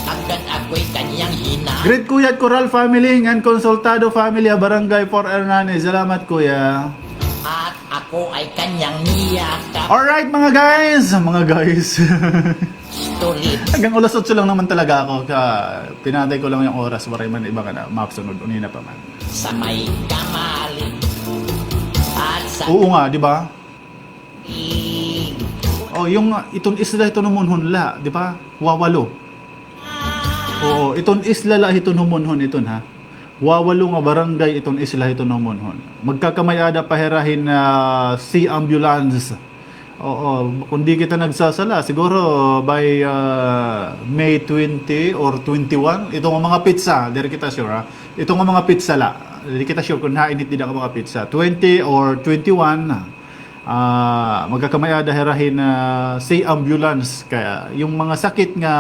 Agad ako'y kanyang hina. Greet, Kuya, at Coral family, ngan Consultado family, ha Barangay Four Hernanes. Salamat, Kuya. At ako ay kanyang niyakap. Alright, mga guys, mga guys. Tuloy. Hanggang alas otso lang naman talaga ako. Ka, pinatay ko lang yung oras, waray man iba nga na, masunod, unina pa man. Sa may kamalig. At sa Oo nga, di ba? Ig. Oh, yung, ah, iton isla hiton humunhon la, di ba? Wawalo. Oo, iton isla la hiton humunhon iton, ha? Wawalo nga barangay iton isla hiton humunhon. Magkakamay-ada pa hira hin, ah, sea ambulance. Oo, kung di kita nagsasala, siguro by, ah, May twenty or twenty-one, ito nga mga petsa, diri kita sure, ha? Ito nga mga petsa la, di kita sure kung hain it dida nga mga petsa. Twenty or twenty-one, ah, magkakamay-ada hira hin, ah, sea ambulance. Kaya yung mga sakit nga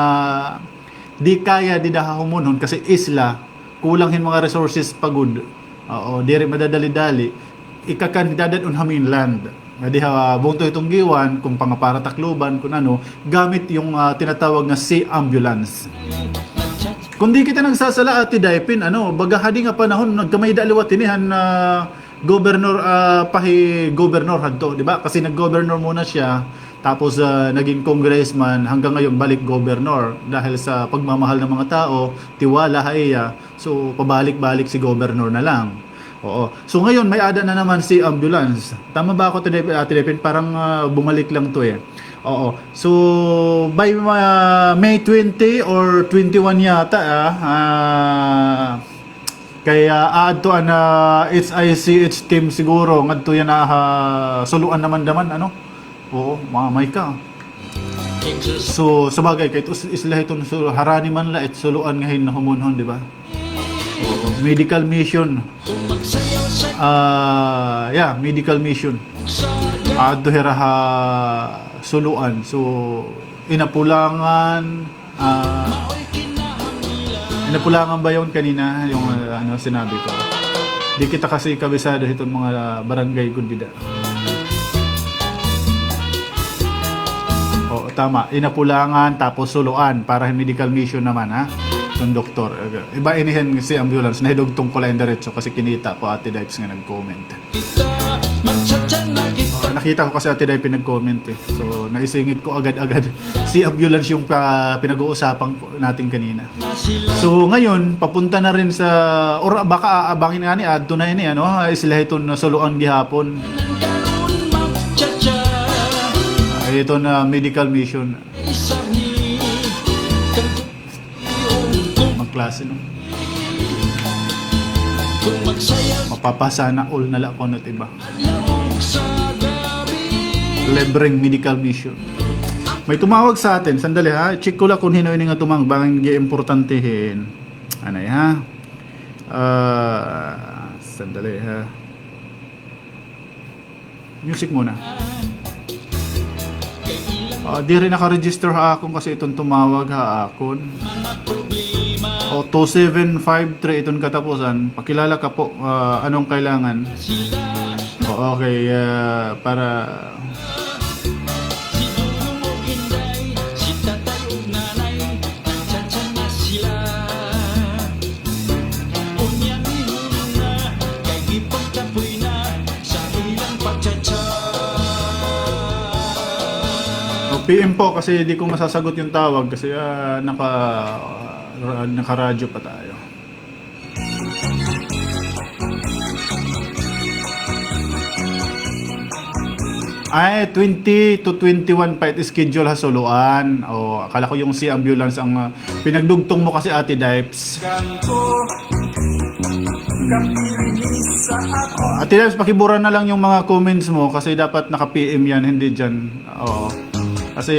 di kaya dida ha humunhon kasi isla, kulang hin mga resources pa gud. Oo, diri madadali-dali. Ikakan dad-on ha mainland. Nga diha, ah, bungto hiton Guiuan, kung pangapara Tacloban, kung ano, gamit yung, ah, tinatawag na sea ambulance. Kung di kita nagsasala, Ate Dipin, ano, baga hadi nga panahon, nagkamay-ada liwat hini han, ah, Governor, ah, pa hi Governor hadto, di ba? Kasi nag-governor muna siya, tapos, ah, naging congressman, hanggang ngayon balik governor dahil sa pagmamahal ng mga tao, tiwala ha iya. So, pabalik-balik si governor na lang. Oo. So, ngayon, may-ada na naman sea ambulance. Tama ba ako, Ate Dep-, Ate Depin? Parang, ah, bumalik lang 'to, eh. Oo. So, by, ah, May twenty or twenty-one yata, ah, ah, Kay, ah, aadto an, ah, H I C H team siguro, ngadto yana ha Suluan naman daman, ano? Oo, mamay ka. So, sabagay, kay it is-, isla hiton Su-, harani man la, it Suluan nga hin nahumunhon, di ba? Oo, medical mission. Ah, yeah, medical mission. Aadto hira ha Suluan. So, Inapulangan, Ah, Inapulangan ba yun kanina? Yung, ah, ano, sinabi ko. Di kita kasi kabisado hiton mga barangay gud dida. Oo, tama. Inapulangan, tapos Suluan, para medical mission naman, ha? Itong doktor. Iba ini hin sea ambulance, nahidugtong ko la hin diretso kasi kinita ko, Ate Dipes, nga nag-comment. Ah, nakita ko kasi, Ate Dipin, nag-comment, eh. So, naisingit ko agad-agad. Sea ambulance yung pa-, pinag-uusapan ko, natin kanina. So, ngayon, papunta na rin sa, or baka aabangin nga ni, adto na ini, ano, ha, isla hiton Suluan gihapon. Ay, ito na medical mission. Magklase, no? Mapapasana all na la kuno it iba. Libreng medical mission. May tumawag sa atin. Sandali, ha. Check ko la kung hin-o ini nga tumawag. Bangin importante hin. Anay, ha. Ah, sandali, ha. Music muna. Ah, diri naka-register ha akon kasi iton tumawag ha akon. O, two seven five three iton katapusan. Pakilala ka po, ah, anong kailangan? O, okay, ah, para O, P M po kasi di ko masasagot yung tawag kasi, ah, naka, ah, nakaradyo pa tayo. Ay, twenty to twenty-one pa it schedule ha Suluan. O, akala ko yung sea ambulance ang, ah, pinagdugtong mo kasi, Ate Dipes. O, Ate Dipes, pakibura na lang yung mga comments mo kasi dapat naka-P M yan, hindi dyan. Oo. Kasi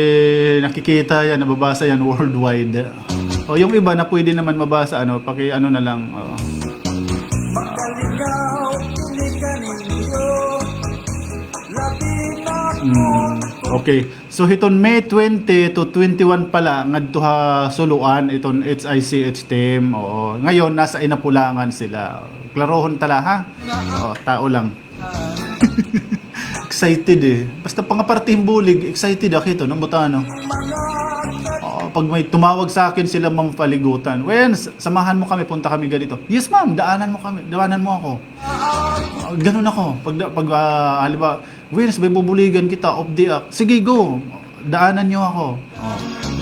nakikita yan, nababasa yan worldwide. O, yung iba na pwede naman mabasa, ano, paki-ano na lang, oo. Mm. Okay. So, hiton May twenty to twenty-one pala, ngadto ha Suluan, iton H I C H team. Oo. Ngayon, nasa Inapulangan sila. Klarohon ta la, ha? Oo, tao lang. Excited eh. Basta pangaparte hin bulig, excited ako ito, nang butano. Oo, pag may tumawag sa akin sila, Ma'am Paligutan, "Wens, samahan mo kami, punta kami ganito." "Yes, ma'am, daanan mo kami, daanan mo ako." Ah, ganun ako. Pag, pag, ah, halimbawa, "Wens, may bubuligan kita, off day ako." "Sige, go. Daanan niyo ako." Oh,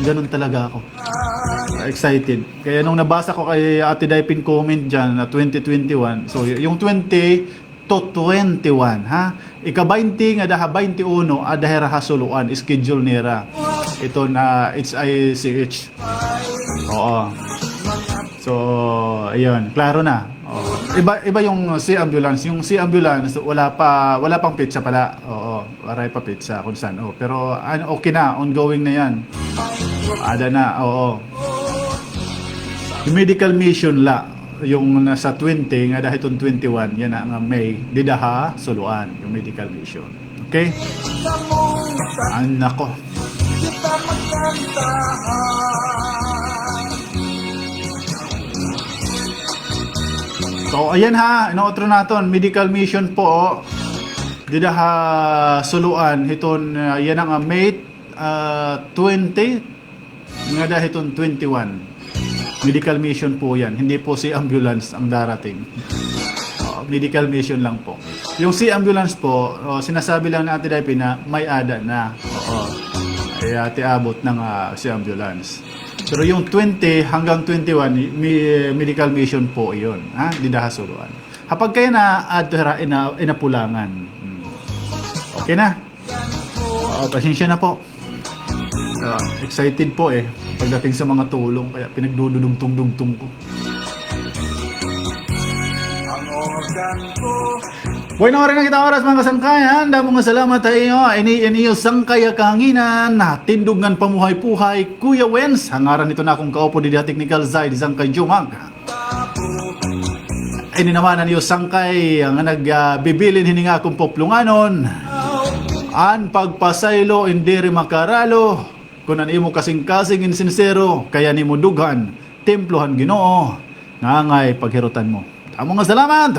ganun talaga ako. Excited. Kaya nung nabasa ko kay Ate Dipin comment dyan na twenty twenty-one, so y-, yung twenty to twenty-one, ha? Ika-baynte ngada ha baynte uno, ada hira ha Suluan, schedule nira. Ito na H I C H. Oo. So, ayun, klaro na. Oo. Iba, iba yung sea ambulance. Yung sea ambulance, wala pa, wala pang petsa pala. Oo, waray pa petsa kung saan. Oh, pero ano, okay na, ongoing na yan. Ada na, oo. Yung medical mission la, yung nasa twenty, ngada hiton twenty-one, yana nga May, dida ha Suluan, yung medical mission. Okay? Ay, nako. So, ayan ha, inuutro naton, medical mission po, dida ha Suluan, hiton, ah, yana nga May, ah, twenty, ngada hiton twenty-one. Medical mission po yan. Hindi po sea ambulance ang darating. Oo, medical mission lang po. Yung sea ambulance po, oh, sinasabi lang ni Ate Dipin na may-ada na. Oo. Kaya tiabot na nga sea ambulance. Pero yung twenty hanggang twenty-one, mi-, medical mission po yun. Ha? Dida ha Suluan. Ha pagkaya na adto hira Ina-, Inapulangan. Hmm. Okay na. Oo, pasensya na po. Ah, excited po eh. Pagdating sa mga tulong, kaya pinagdududugtong-dugtong ko. Bueno, adi na kita oras, mga kasangkayan. Damo nga salamat ha iyo. Ini, ini iyo sangkay ha kahanginan, natindog ngan pamuhay-puhay, Kuya Wens. Ha ngaran hito nakon kaupo didi ha technical side, Sangkay Jumag. Ini naman an iyo sangkay nga nag, ah, bibilin hini nga akon puplonganon. An pagpasaylo in diri makaralo, kun an imo kasingkasing in sinsero, kaya nimo dughan, templo han Ginoo, ngangay paghirutan mo. Damo nga salamat!